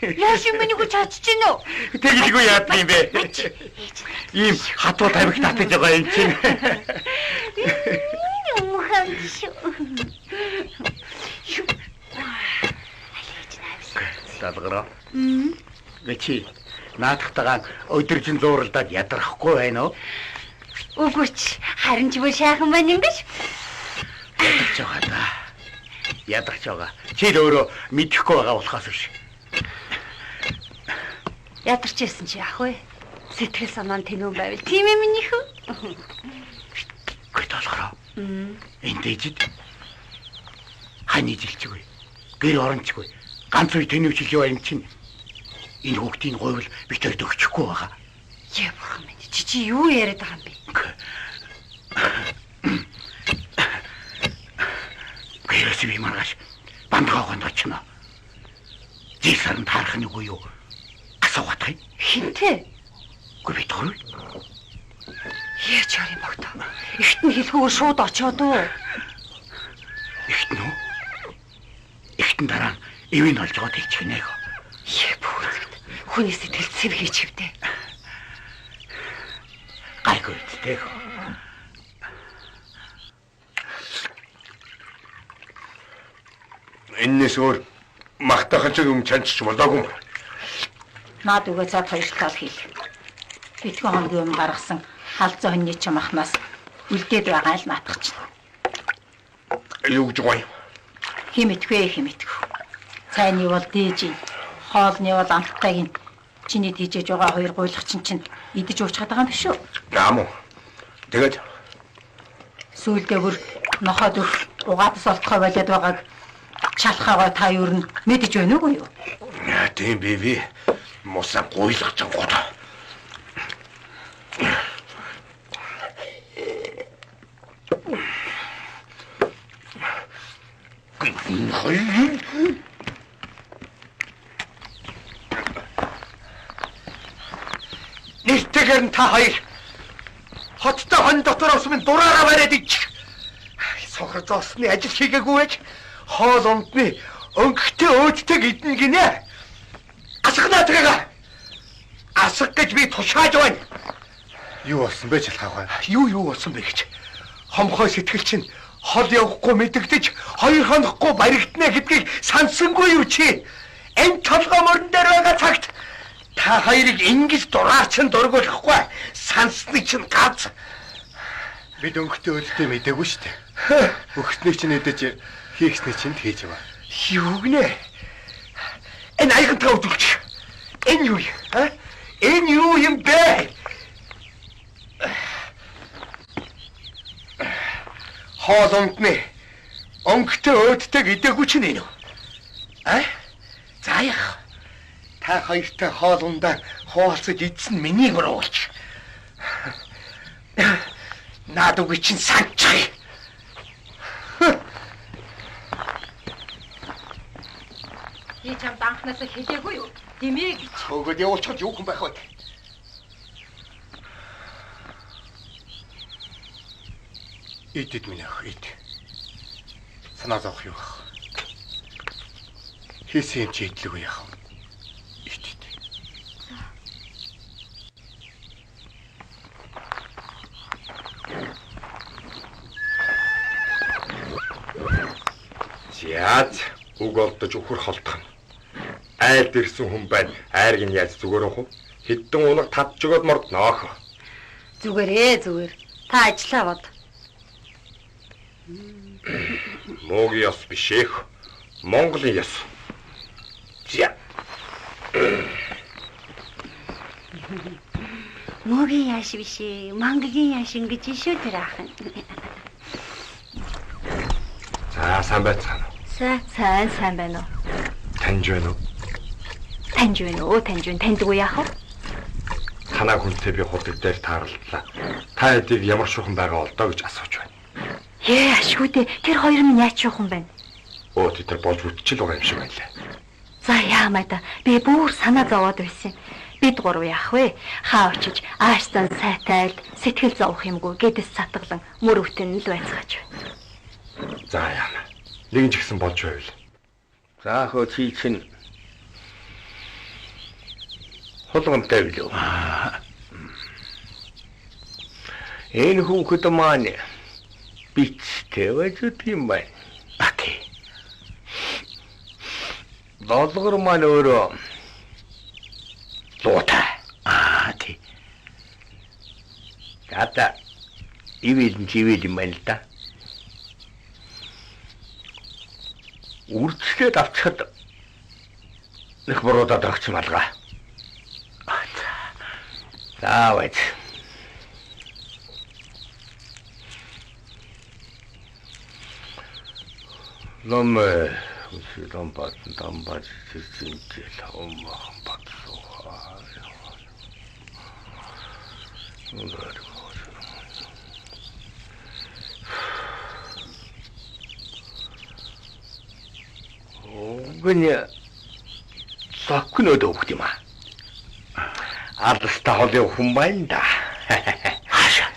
Яаш юм миний хүү чачиж гин үү? Тэгэлгүй яадаг юм бэ? Ийм хатуу тамхи татаж байгаа юм чинь. Мухан шүү. Далгараа. Гэчи наадахтайгаа өдөржин зууралдаад ядрахгүй байна уу? Үгүй ч харин ч бүр шаахан байна юм гэж. Ядарч байгаа да. Ядарч байгаа. Чи л өөрөө мэдэхгүй байгаа болохоос биш. Ядарч байсан чи яах вэ? Сэтгэл санаа нь тэнүүн байвал тийм ээ миний хүү. Гэ толгороо. Энэ дэжид хань ижилчгүй. Гэр орончгүй. Ганц үе тэнүүчл юу юм чинь. Энэ хүүхдийн гуйвал бит хоёрт өгчихгүй байгаа. Яа бурхан минь чи юу яриад байгаа юм бэ? Гэрээс би маргааш бандгаогонд очино. Жил сарн таарах нь үгүй юу? Асуугаад юм. Хинтээ? Үгүй би төрөө. Яа чар юм багтаа. Ихт нь хэлэхүүгээр шууд очиод уу? Ихт нь үү? Ихт нь дараа нь эвийг олж гоод хэлчихнэ. Яа бүрэгт. Хүний сэтгэл цэв хийчихвдээ. Гайгүй үсттэй. Эннээс өөр махтахан ч юм чанчч болоогүй. Наад үгээ цаад хоёр тал хэл. Битгэн хоногийн өмнө гаргасан халзан хоньны чим ахнаас үлдээд байгаа л наатах чинь. Юу гэж гоё. Химэтгүй химэтгүй. Цайны бол дээж, хоолны бол амттайг нь чиний тийжээж байгаа хоёр гуйлгачин чинь идэж уучгаад байгаа юм биш үү? Аам уу. Тэгээд сүүлдээ бүр нохоод өх угаатас олдохоо болоод байгааг чалхаагаа та юу н мэдэж байна уу юу? Тийм би би муса гуйлгачин гот. Нэртэйгэр нь та хоёр хоттой хон дотроос минь дураараа бариад ичих. Сохор зоосны ажил хийгээгүй байж хоол ундны өнгөтэй өөдтэйг идэнэ гинэ. Асгана тэрэг. Асга гэж би тушааж байна. Юу болсон бэ чалхаагаа? Юу болсон бэ гэж. Хомхой сэтгэл чинь хол явахгүй мэдэгдэж хоёр хонохгүй баригдана гэдгийг сансангүй юу чи? Энэ толгой морин дээр байгаа цагт та хоёрыг ингэж дураар чинь дургуулахгүй сансныг чинь гац. Бид өнгөтэй өөдтэй мдээгүй шүү дээ. Өгснийг чинь идэж хийхсний чинь хийж яваа. Юу гинэ? Энэ аягантаа өдөлч. Энэ юу юм? А? Энэ юу юм бэ? Хоол ундны өнгөтэй өөдтэйг идээгүй чинь энэ үү? А? За яах. Та хоёртой хоол ундаа хуваалцаж идсэн миний буруу болж. Наад үгүй чинь санчих. Би чамд анхнаасаа хэлээгүй юу? Димээ гэж. Хөөгөөд явуулчихад юу хүн байх вэ? Ид ид миний ах ид. Санаа зовх юу ах. Хийсэн юм чи идлэгүй яах вэ? Ид ид. Зяаз үг олдож үхэр холдох нь. Айлд ирсэн хүн байна. Айрг нь яаж зүгээр ах вэ? Хэдэн унаг татж өгөөд мордноох. Зүгээр ээ зүгээр. Та ажиллаа бод. Муугийн ёс биш ээх. Монголын ёс. За. Мөгийн яаш биш ээ. Мангагийн яаш ингэж шүү тэр ах нь. За сайн байцгаана уу? Сайн сайн сайн байна уу? Таньж байна уу? Таньж байна уу? Таньж байна. Таньдгүй яах вэ? Танаа хүнтэй би худаг дээр таарлаа. Та хэдийг ямар шухан байгаа бол доо гэж асууж байна. Ээ ашгүй дээ. Тэр хоёр минь яаж шухан байна? Өө тэд нар болж үтчил байгаа юм шиг байлаа. За яамаа да. Би бүр санаа зовоод байсан. Бид гурав яах вэ? Хаа очиж аашсан сайтайлд сэтгэл зовох юмгүй гэдэс сатглан мөр өтөн л байцгааж байна. За яана. Нэгэн ч гэсэн болж байвал. За хөө чи чинь хулгамтай билүү? Энэ хүүхэд маань бичтэй байж юм байна. А тий. Долгор маань өөрөө луутай. Аа тий. Тата ивэл нь чивэл юм байна л да. Үрчлээд авчихад нэг буруудаад огч малгай. За байж. Лом үсэлэн бат дамбат чичинчил омхон бат сухаа. Огны сакнод өгд юм аа. Алста холын хүн байна да. Хаашаа.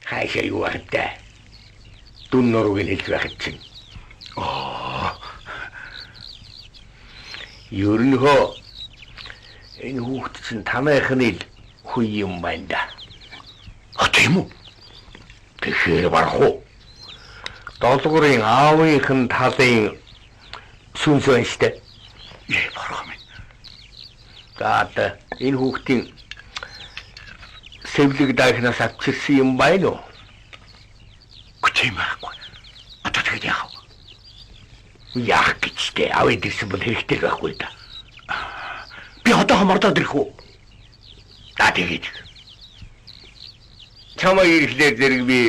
Хаашаа юу байх вэ? Дүн нурууг нь хэлж байхад чинь. Оо. Ер нь хөө энэ хүүхэд чинь тамайхны л хүн юм байна да. А тийм үү? Тэгэхээр барах уу? Долгорын аавынхын талын сүнс байна штэ. Ээ барах минь. За одоо энэ хүүхдийн сэвлэг дайхнаас авчирсан юм байна уу? Үгүй тийм байхгүй. Одоо тэгэд яах вэ? Яах гэж тэ аваад ирсэн бол хэрэгтэй байхгүй да. Би одоохон мордоод ирэх үү? За тэгээд. Чамайг ирэхлээр зэрэг би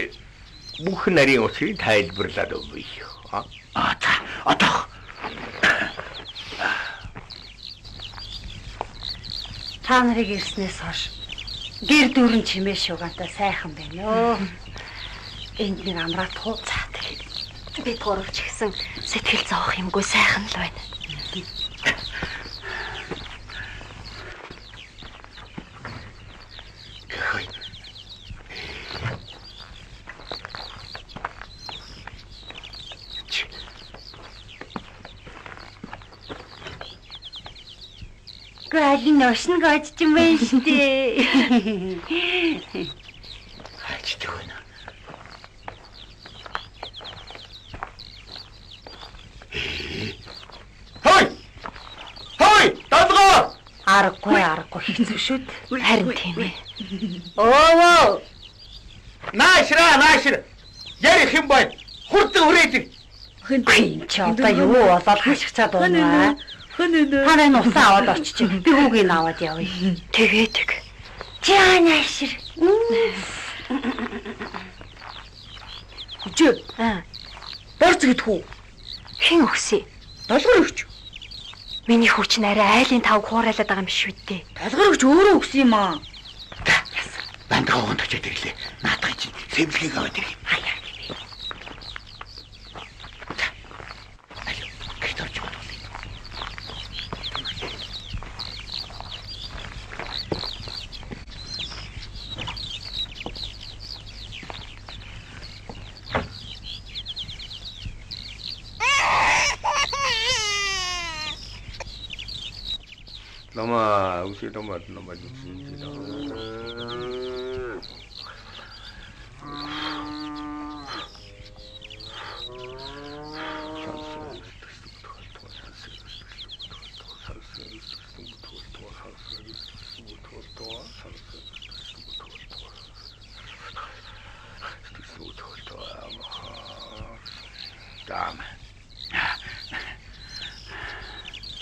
бүх нарийн учрыг тайлбарлаад өгье. Аа за одоох. Та нарыг ирснээс хойш гэр дүүрэн чимээ шугаантай сайхан байна өө. Энд нэг амраадах уу? За тэгээд бид гурав ч гэсэн сэтгэл зовох юмгүй сайхан л байна. Үгүй аль нь ошин гожч юм байна штэ. Хайчдаг байна. Хой! Хой! Долгоо! Аргагүй аргагүй хэцүү шүү дээ. Харин тийм ээ. Өвөө. Наашра наашра. Ярих юм байна. Хурдан хүрээд ир. Үгүй юм чи одоо юу болоод хашгичаад унаа. Та нар усаа аваад очиж би хүүгийг аваад явъя. Тэгээ тэг. Чи аашир. Үжээ. Аа. Борц гэдэх үү? Хэн өгсөн? Долгор өгч. Миний хүү чинь арай айлын тавг хуурайлаад байгаа юм шүү дээ. Долгор өгч өөрөө өгсөн юм аа. Бандгаа огонд очиад ирлээ. Наадах чинь сэмлэгийг аваад ирэх юм. Хаяа. За. Алё, гэрт орж бодвол. Лама үсэ лама лама үсэ лама.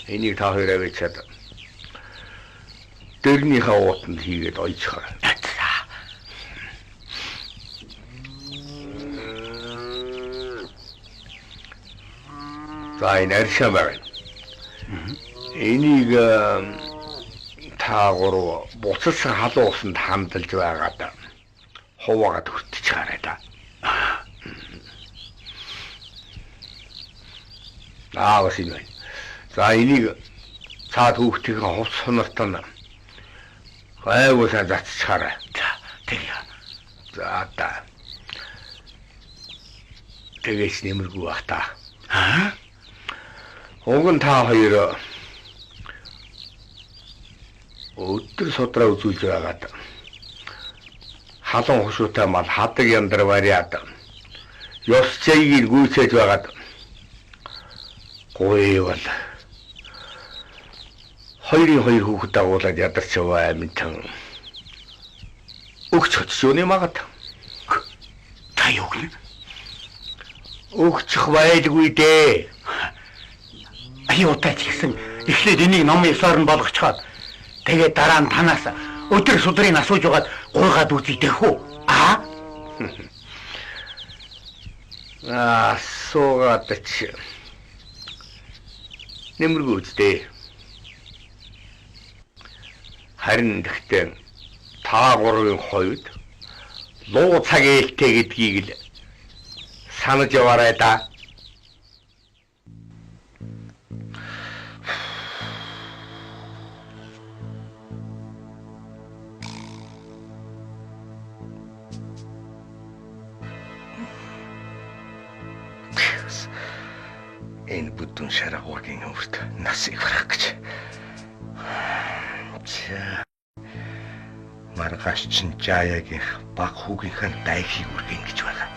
Энийг та хоёр авчиад Дэрнийхээ уутанд хийгээд ойчхоор. За энэ аршаа байна. Энийг та гурав буцалсан халуун усанд хамдалж байгаад хуваагаад хүртэж гараа да. Аа бас энэ байна. За энийг цаад хүүхдийн хувцс хунарт нь гайгүй сайн затчихаарай. За тэгье. За та. Тэгээс нэмэргүй бах та. Аа? Уг нь та хоёр өдөр судраа үзүүлж байгаад халуун хушуутай мал хадаг яндар вариад ёс чайгийг гүйцээж байгаад гуйвал хоёрын хоёр хүүхэд дагуулад ядарч яваа амтан өгч очиж өний магад. Та юу гэнэ? Өгчих байлгүй дээ. Аюутай ч гэсэн эхлээд энийг ном ёсоор нь болгочхоод тэгээд дараа нь танаас өдөр судрыг асууж байгаад гуйгаад үзье тэхүү. Аа? Аа, суугаад ч нэмэргүй үсттэй. Харин тэгтээ та гурвын хувьд луу цаг ээлтэй гэдгийг л санаж яваарай да. Энэ бүдүүн шаргуугийн өвөрт насыг барах гэж. За. Маргааш чинь Жаягийн баг хүүгийнхэн дайхийг үргэн гэж байгаа.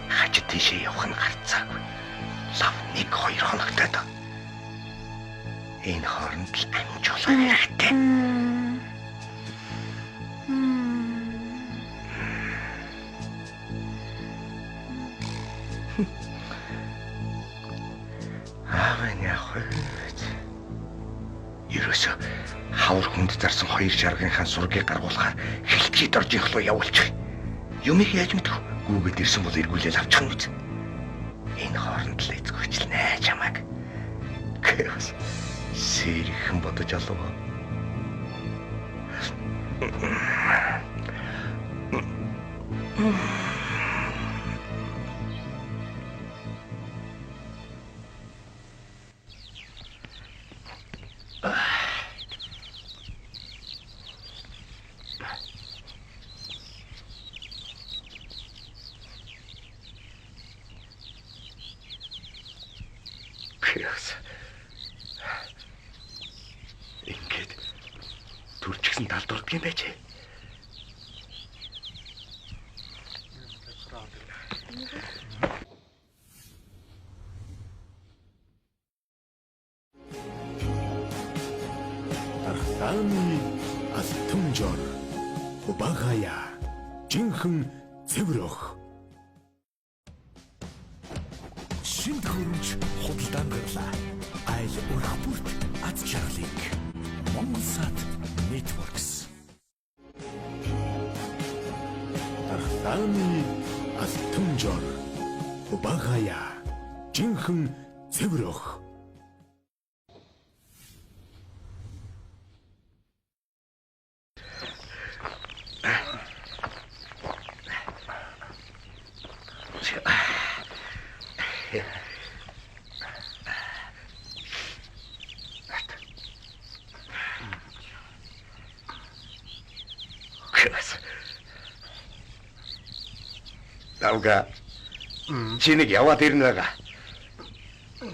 Хажид тийшээ явах нь гарцаагүй. Лав 1-2 хоногтой доо. Энэ хооронд л амжуулах хэрэгтэй. Аав нь явах вэ гэж. Ерөөсө хавар хүнд зарсан хоёр шаргынхаа сургийг гаргуулахаар хилтгий доржийнх руу явуулчих. Юмыг яаж мэдэх вэ? Гүүгээд ирсэн бол эргүүлэл авчих нь үз. Энэ хооронд л эзгүйчлэнэ чамайг. Гэвс сэрхэн бодож алав. Гэвс ингээд төрчихсөн талд ордог юм байж. Дархлааны алтан жор Убагая жинхэнэ цэврөх. Шинэ төхөөрөмж худалдаан гарлаа. Айл өрх бүрт аз жаргалыг. Монголсат Networks. Дархлааны алтан жор Убагая жинхэнэ цэврөх. Гэвс. Давга. Чи нэг яваад ирнэ байгаа.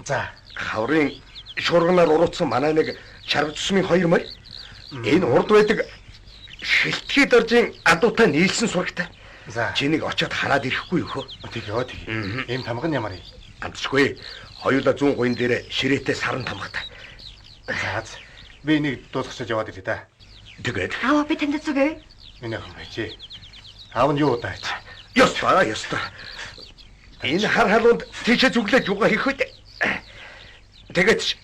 За. Хаврын шурганаар уруутсан манай нэг шарга цусмын хоёр морь. Энэ урд байдаг шилтгий доржийн адуутай нийлсэн сурагтай. За. Чи нэг очиод хараад ирэхгүй юу хөө? Тэг ёо тэг. Ийм тамга нь ямар юм? Амтшгүй. Хоёулаа зүүн гуйн дээр ширээтэй саран тамгатай. За. Би энийг дуусгачаад яваад ирье да. Тэгээд Аава би танд зүгээ. Миний охин байж. Аав нь юу удаач? Ёстой, ёстой. Энэ хар халуунд тийшээ зүглээд юугаа хийх вэ? Тэгээд ч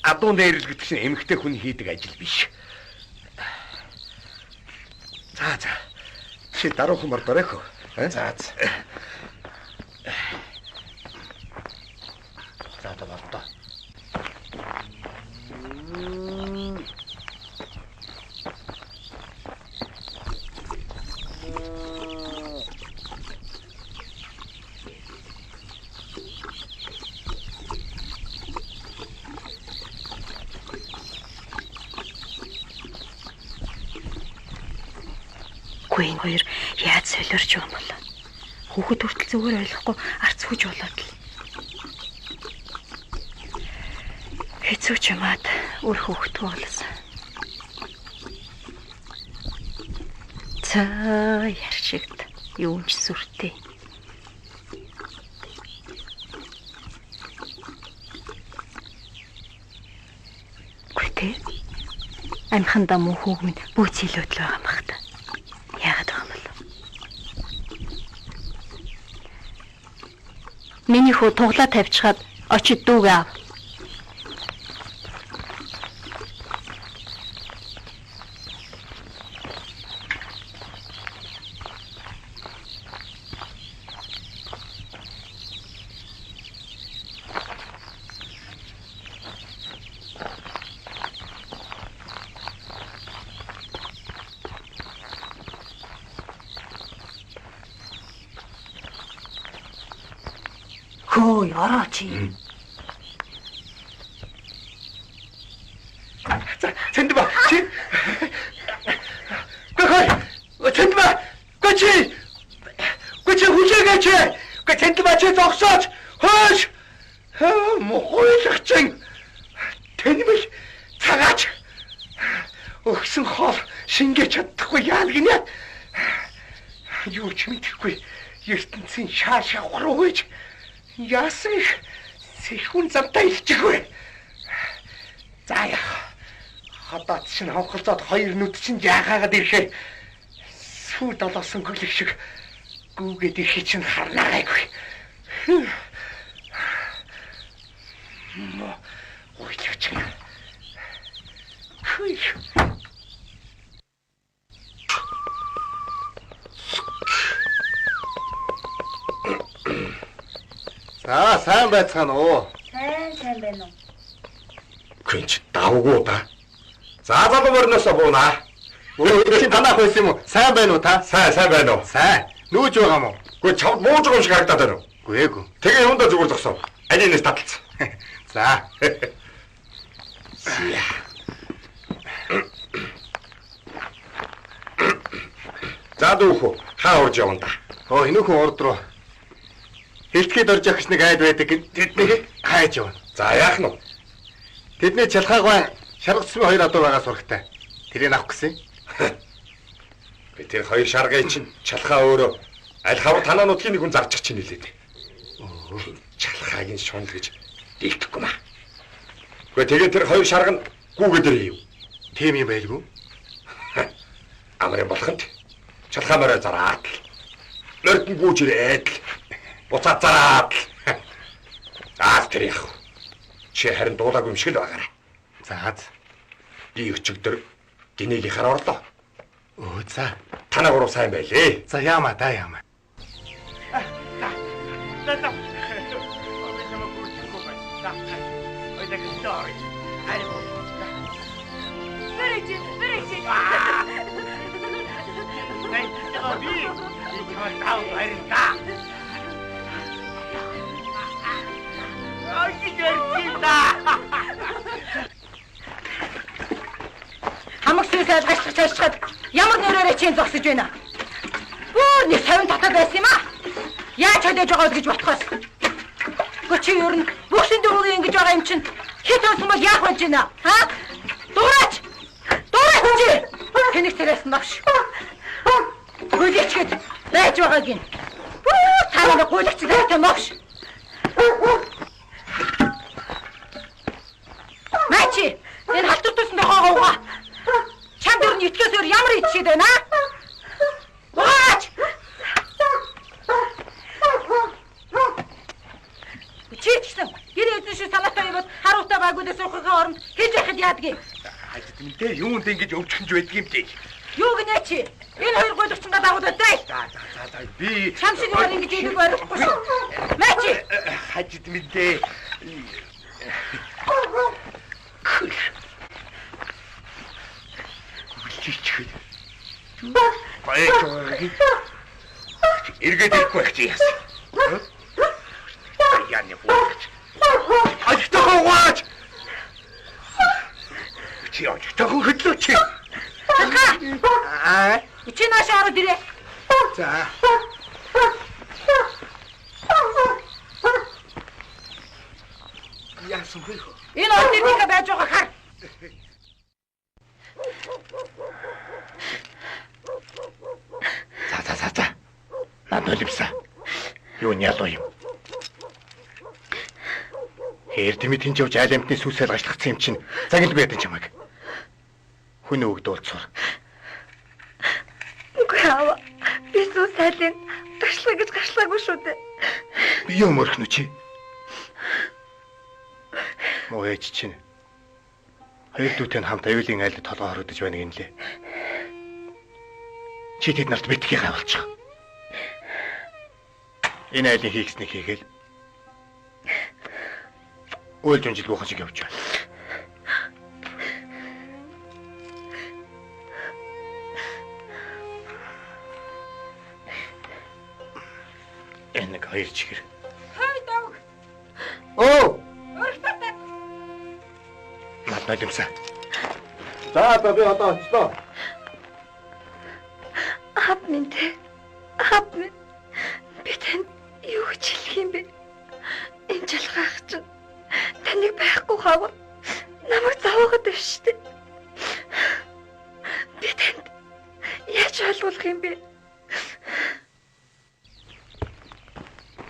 адуун дээрлэгдсэн эмэгтэй хүн хийдэг ажил биш. За за. Чи даруухан мордорой хөө. За за. За одоо болдоо. Үгүй энэ хоёр яаж солиорч байгаа юм бол? Хүүхэд хүртэл зүгээр ойлгохгүй арц хүж болоод л. Хэцүү ч юмад үр хүүхдгүй болсон. За яршигт юу ч сүртэй. Үгүй тэ. Амхандаа муу хүүг минь бөөц илүүд л байгаа юм бах та. Яагаад байгаа юм бол? Миний хүү туглаа тавьчихад очид дүүгээ ав. Хөөе, ороо чи. За, цэнд ба. Чи. Гой. Цэнд ба. Гой чи. Гой чи хүлээгээч. Гой цэнд ба чи зогсооч. Хөөш. Мухуйлагчин. Тэнмэл цагаач. Өгсөн хоол шингээж чадахгүй яал гинэ. Юу ч мэдэхгүй. ертөнцийн шаа шавх руу гэж яасан их сэхүүн замтай илчих вэ? За яах. Хадаад чинь хавхалцаад хоёр нүд чинь яхаагаад ирэхээр сүү долоосон гөлөг шиг гүүгээд ирэхий чинь харнаагайгүй. Мо уйлаач. Хүй. За сайн байцгаана уу? Сайн сайн байна уу? Гүнч давгүй да. За залуу морноосоо буунаа. Өө чи танах байсан юм уу? Сайн байна уу та? Сайн сайн байна уу? Сайн. Нүүж байгаа юм уу? Гүй чамд мууж байгаа юм шиг харагдаад байна уу? Үгүй эгүй. Тэгээ юундаа зүгээр зогсов. Аль энэс таталцсан. За. За дүүхүү хаа урж явна да. Оо энүүхэн урд руу. Хэлтгэд орж явах нэг айд байдаг. Тэднийг хайж явна. За яах нь вэ? Тэдний чалхаагүй шаргацсан хоёр адуу байгаа сурагтай. Тэрийг авах гэсэн. Би тэр хоёр шаргын чинь чалхаа өөрөө аль хавар танаа нутгийн нэг хүн зарчих чинь нилээ дээ. Чалхаагийн шунал гэж дийлдэхгүй маа. Гэхдээ тэгээд тэр хоёр шарга нь гүүгээд ирээ юу? Тийм юм байлгүй. Амар юм болох нь. Чалхаа морой зараад л. Морд нь гүүж ирээд л. Буцаад зараад л. Аа тэр яах вэ? Чи харин дуулаагүй юм шиг л байгаарай. За. Би өчигдөр гинээгийнхаар орлоо. Өө за. Танаа гурав сайн байлээ. За яамаа да яамаа. Хамаг сүнс айлгаж чашчаад ямар нөрөөрэй чинь зогсож байна. Бүр нэг 50 татаад байсан юм аа. Яаж холиож байгаа вэ гэж ботхоос. Гэхдээ чи ер нь бүхсэн дөрвөгийн ингэж байгаа юм чинь хэд өнсөн бол яах болж байна? Ха? Дураач! Дураач чи! Тэнэг тэрээс новш. Гүйлээчгээд байж байгааг нь. Бүр цаанаа гуйлагч зайтай новш. Мачи, энэ халтар тусан тохоогоо угаа. Чамд ер нь итгэс өөр ямар ичээд байна? Угаач! Чи ч гэсэн гэр эзэн шиг санаатай юм бол харуутай байгуулаас суухын оронд хийж яхад яадгийг. Хажид минь те юунд ингэж өвчхөнж байдаг юм те. Юу гинэ чи? Энэ хоёр гуйлагчингаа дагуулаад зай. За за за за би Чам шиг юмар ингэж идэг барихгүй шүү. Мачи. Хажид мэдээ. Гүлчихээд. Баяж байгаа. Эргээд ирэхгүй байх чи яасан. Яаны гуйч. Ажтайхан гуйч. Чи ажтайхан хөдлөө чи. Чалгаа. Аа. Чи нааш ороод ирээ. За. Яасан бэ? Энэ орд ирнийхээ байж байгаа хар. За за за за. Над нулимсаа. Юу нялуу юм. Эрдэмэд тэнд явж айл амтны сүсэл гашлахсан юм чинь загилгүй ядан чамайг. Хүн өгдүүлцур. Үгүй аава. Би сүү сайлын гашлаа гэж гашлаагүй шүү дээ. Би юм өрхнө чи. Муу ээж чинь хоёр дүүтэй нь хамт аюулын айлд толгой хорогдож байна гинлээ. Чи тэд нарт битгий гавалчих. Энэ айлын хийгснийг хийгээл уйлж унжилгүйхэн шиг явж байна. Энэ нэг хоёр чихэр. Хой давг. Оо! Өрх татаад. Над нулимсаа. За за би одоо очлоо. Аав минь те. Аав минь. Би танд юу гэж хэлэх юм бэ? Энэ жалгаах чинь таныг байхгүй хаваа намайг зовоогод байна шүү дээ. Би танд яаж ойлгуулах юм бэ?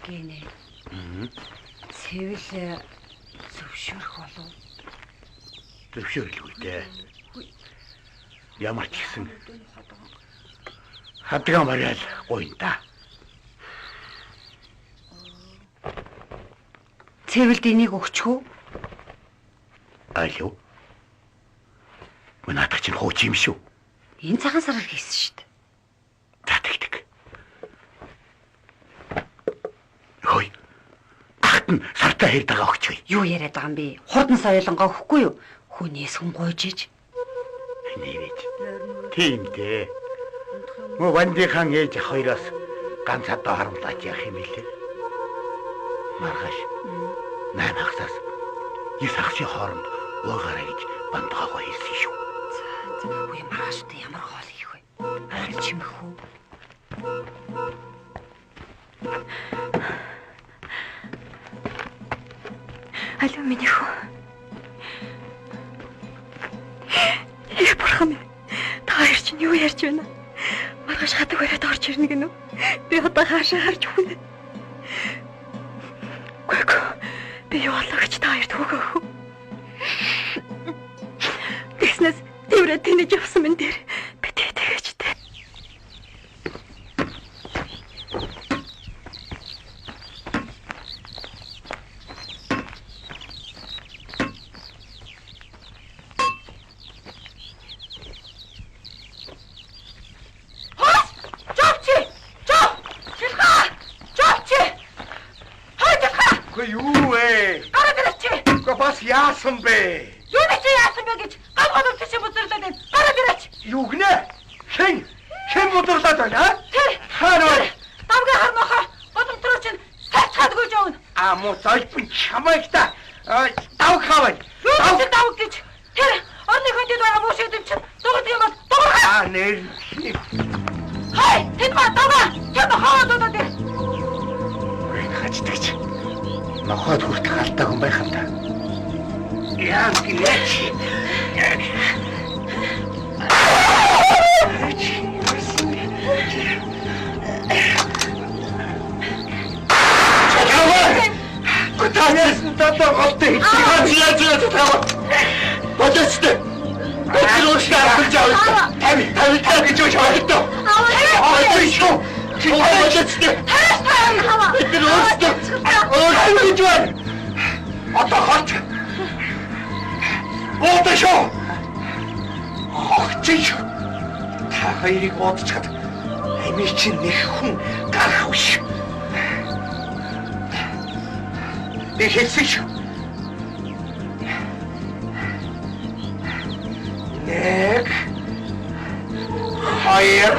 Гинэ. Цэвэл зөвшөөрөх болов. Зөвшөөрлгүй дээ. Ямар ч гэсэн хадгаа мариал гуйна да. Цэвэлд энийг өгчих үү? Алив. Наадах чинь хууч юм шүү. Энэ цагаан сараар хийсэн шүү дээ. За тэгдэг. Хөөе. Ахт нь сартай хэрд байгаа өгчгүй. Юу яриад байгаа юм бэ? Хурдан соёлонгоо өгөхгүй юу? Хүнээс хүн гуйж иж. Нэрэж. Тийм дээ. Мө вандихан ээж ах хоёроос ганц одоо харамлаач яах юм бэлээ. Маргааш 8 хагасаас 9 хагасын хооронд уугаарай гэж бандгаагаа хэлсэн шүү. За үгүй маргааш одоо ямар хоол хийх вэ? Хоол чимэх үү? Алуу миний хүү. Их бурхан минь. Та хоёр чинь юу ярьж байна? Маргааш хадаг бариад орж ирнэ гэнэ үү? Би одоо хаашаа харж өгнө? Үгүй ээ. Би юу болоо гэж та хоёрт хөөгөө өгөх. Тэгснээс тэврээ тэнэж явсан мэн дээр би тэгэж дээ. Хөөс! Жовчи! Жов! Шилхаа! Жовчи! Хой шилхаа! Үгүй юу вэ? Гараад ирээч! Үгүй бас яасан бэ? Юуны чи яасан бэ гэж гал гол тийш бузарлаад байна. Гараад ирээч! Юу гинэ? Хэн? Хэн бузарлаад байна? а? Тэр Хаана вэ? Давгийн хармахаа боломтроо чинь тавьчихад гүйж явна. А муу золбон чамайг та давг хаваа. Юу чи давг гэж тэр орны хөндөд байгаа бүүшээд юм чинь дугдаг юм бол дуурхаа. А нэр. Хай, тэд ба давгаа. Тэр нохоо дуудаад ир. Энэ хаждагч. Нохойд хүртэх алтай хүн байх юм да. Яа гэж. Танаас татаа голтой хийж яаж яаж таа. Бодоцтой. Бодол уушгаа авч аваа. Тави тави тави гэж шавхтаа. Аа шүү. Чи бодоцтой. Бид нар өөрсдөө өөрсдөө гэж байна. Одоо хорч. Буута шүү. Хогч шүү. Та хоёрыг уудчхад амийн чинь нэг хүн гарах биш. Би хэлсэн шүү. Нэг хоёр.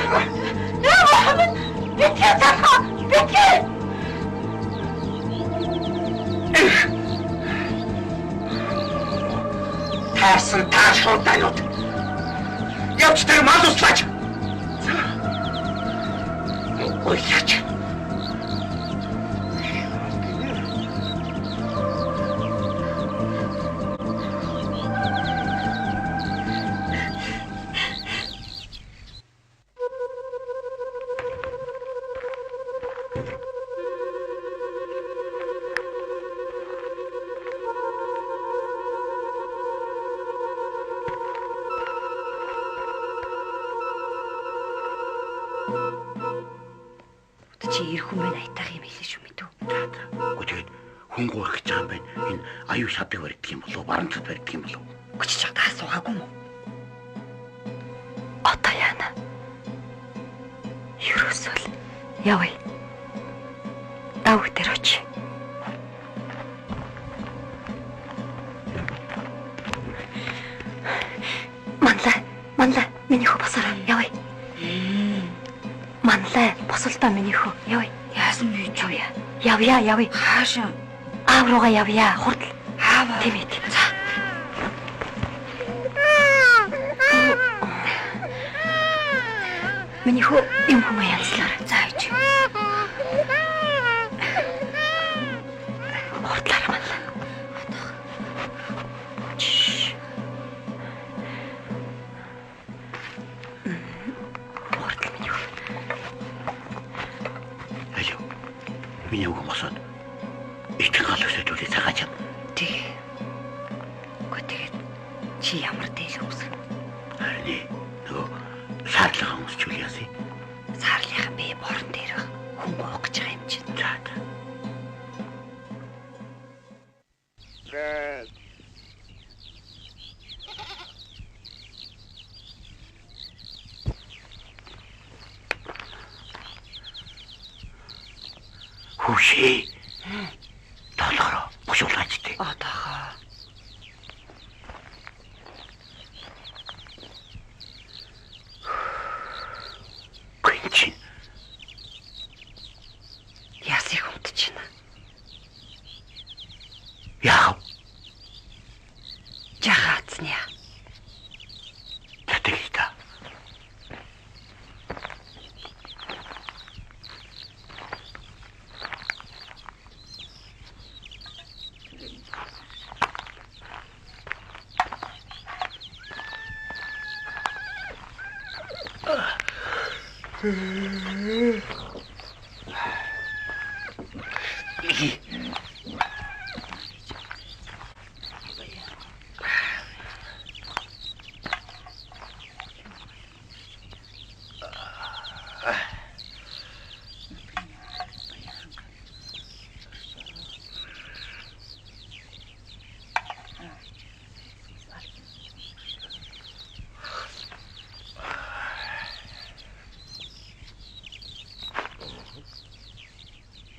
Яа Мухаммед! Битгий залхаа! Битгий! Таарсан таашуу дайнууд. Явж тэр мал услаач. Уйлаач. Чи ир хүмүүс аятайх юм хэлээ шүү мэдүү. За. Үгүй тэгээд хүн гуурах гэж байгаа юм байна. Энэ аюу шадаг барьдаг юм болов уу? Барамтад барьдаг юм болов уу? Үгүй чи чад асуугаагүй юм уу? Одоо яана? Ерөөсөө л явъя. Давг дээр очие. Манлай, манлай, миний хүү босороо явъя. Манлай, босолдоо миний хүү явъя. Яасан бэ чи? Явъя. Явъя, явъя. Хаашаа? Аав руугаа явъя. Хурдл. Аав. Тийм ээ. Тийм. За. Миний хүү юм хүмүүс янзлаар. За ич. Хурдлаараа манлай. Чш. Хурдл миний хүү. Алё. Миний өвгөн босоод итгэн гал өсөдүүлээ цагаач юм. Тэгээ. Үгүй тэгээд чи ямар дээл өмсөх? Харин нөгөө саарлага өмсчүүл яасан юм? Саарлынхан би борон дээр байх. Хүн гоох гэж байгаа юм чинь. За. За. Хүүшээ. Толгороо бушуулаач тий. Одоохоо. Гүн чинь Ясыг хүмтэж байна. яах вэ? Жахаацны яа. За тэгье та.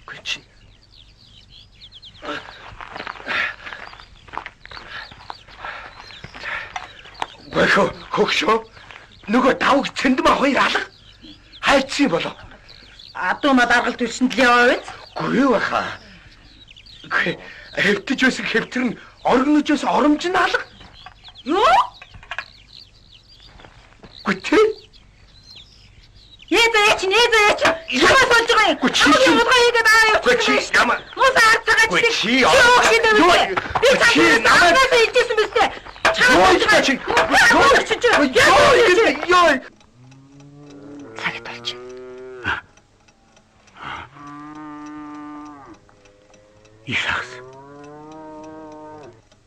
Гүн чинь. Бэхө хөгшөө нөгөө давг цэндмэ хоёр алга хайцсан болов. Адуу мал аргал төлсөнд л яваа биз? Үгүй баха. Үгүй хэвтэж байсан хэвтэр нь оргинож байсан оромж нь алга. Юу? Үгүй тий. Ээзээ чи ээзээ чи. Ямар болж байгаа юм? Үгүй чи Хамгийн удаа хийгээд аа Үгүй чи явчихсан. ямар Муса ард цагаач Үгүй чи юу хийдэг юу вэ? Би чи намайг намайг илжсэн биз дээ. юу хийж чи Юу чи чи юу юу Цагт болж байна. Исахс.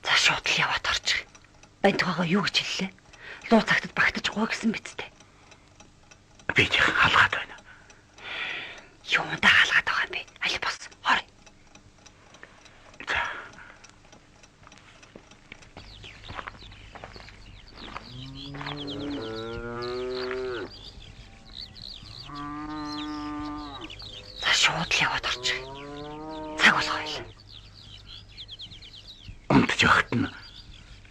За шууд л яваад орчих. Бантугаагаа юу гэж хэллээ? Луу цагтад багтаж гоо гэсэн биз дээ. Би жихэн халгаад байна. Юундаа халгаад байгаа юм бэ? Аль бос. Хор. За. Шууд л яваад орчих. Цаг болох байл. Унтж байхад нь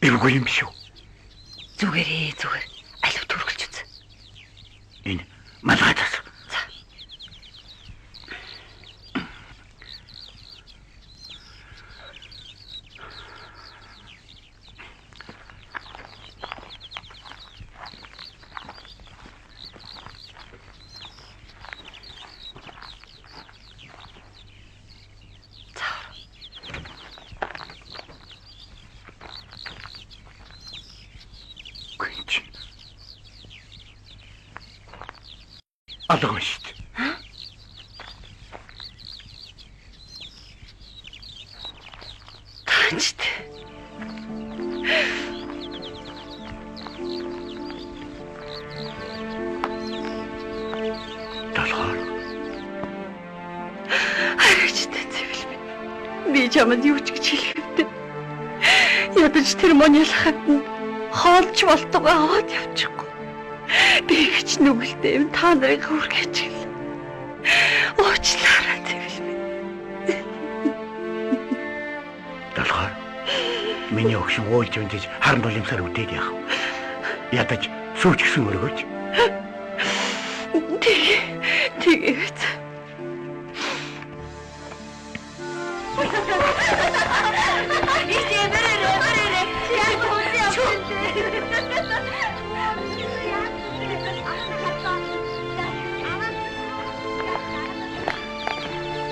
эвгүй юм шүү. Зүгээрээ зүгээр. Алив түргэлж үз. Энэ малгайтаас. За. Гүнч. Алга байна шүү дээ. Таанчт. Долгоор. Харагчтай цэвэл минь. Би чамд юу ч гэж хэлэх вдэ. Ядаж тэр мөн ялахад нь хоолч болтугай аваад явчихгүй. Би гэж нүгэлтэй юм та нарыг хүргэж гэл. Уучлаарай цэвэл минь. Долгоор. Миний огшин уулж унжиж харан дулимсаар үдээд яах вэ? Ядаж сүүч гисэн өргөөч. Тэгээ тэгээ биз.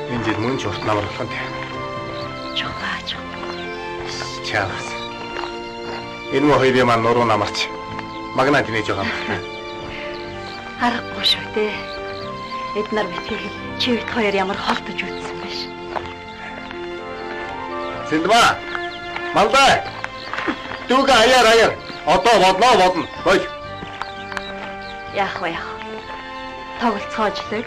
Энэ жил мөн ч урт намар болох нь. Чухаа чух. Чаавас. Энэ мө хоёрын маань нуруу намарч магнаа тэнэж байгаа юм. Аргагүй шүү дээ. Эд нар битгий чи бит хоёр ямар холдож үтсэн биш. Сэндмаа. Малдай. Дүүгээ аяар аяар. Одоо бодноо бодно. Боль. Яах вэ яах. Тоглолцоожлог.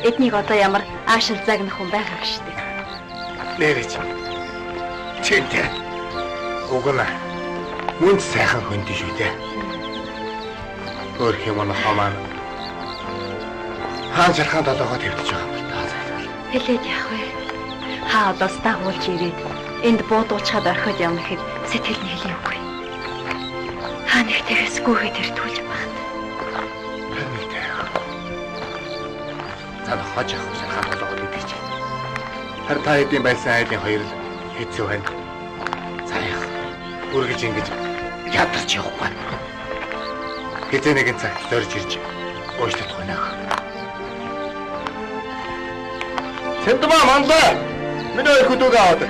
Эднийг одоо ямар аашил загнах хүн байгаа шүү дээ. Нэрэж. Чинтэй. Уг нь мөн сайхан хүнд шүү дээ. Өөр юм нохоо маань хаан шархан долоогоо твдэж байгаа юм л та. Хэлээд яах вэ? Хаа одоос дагуулж ирээд энд буудуулчаад орхиод явна гэхэд сэтгэл нь хэлээгүй. Хаа нэг тэгээс гүйгээд ирдгүүл юм байна. Харин нэг За хож явах шархан долоогоо гэдэг чинь. Харин та хэдийн байсан айлын хоёр л хэцүү байна. За яах. Үргэлж ингэж ядарч явахгүй. Хэзээ нэгэн цагт зорж ирж уушлах байна. Сэндмаа манлаа. Миний хоёр хөдөөг аваад.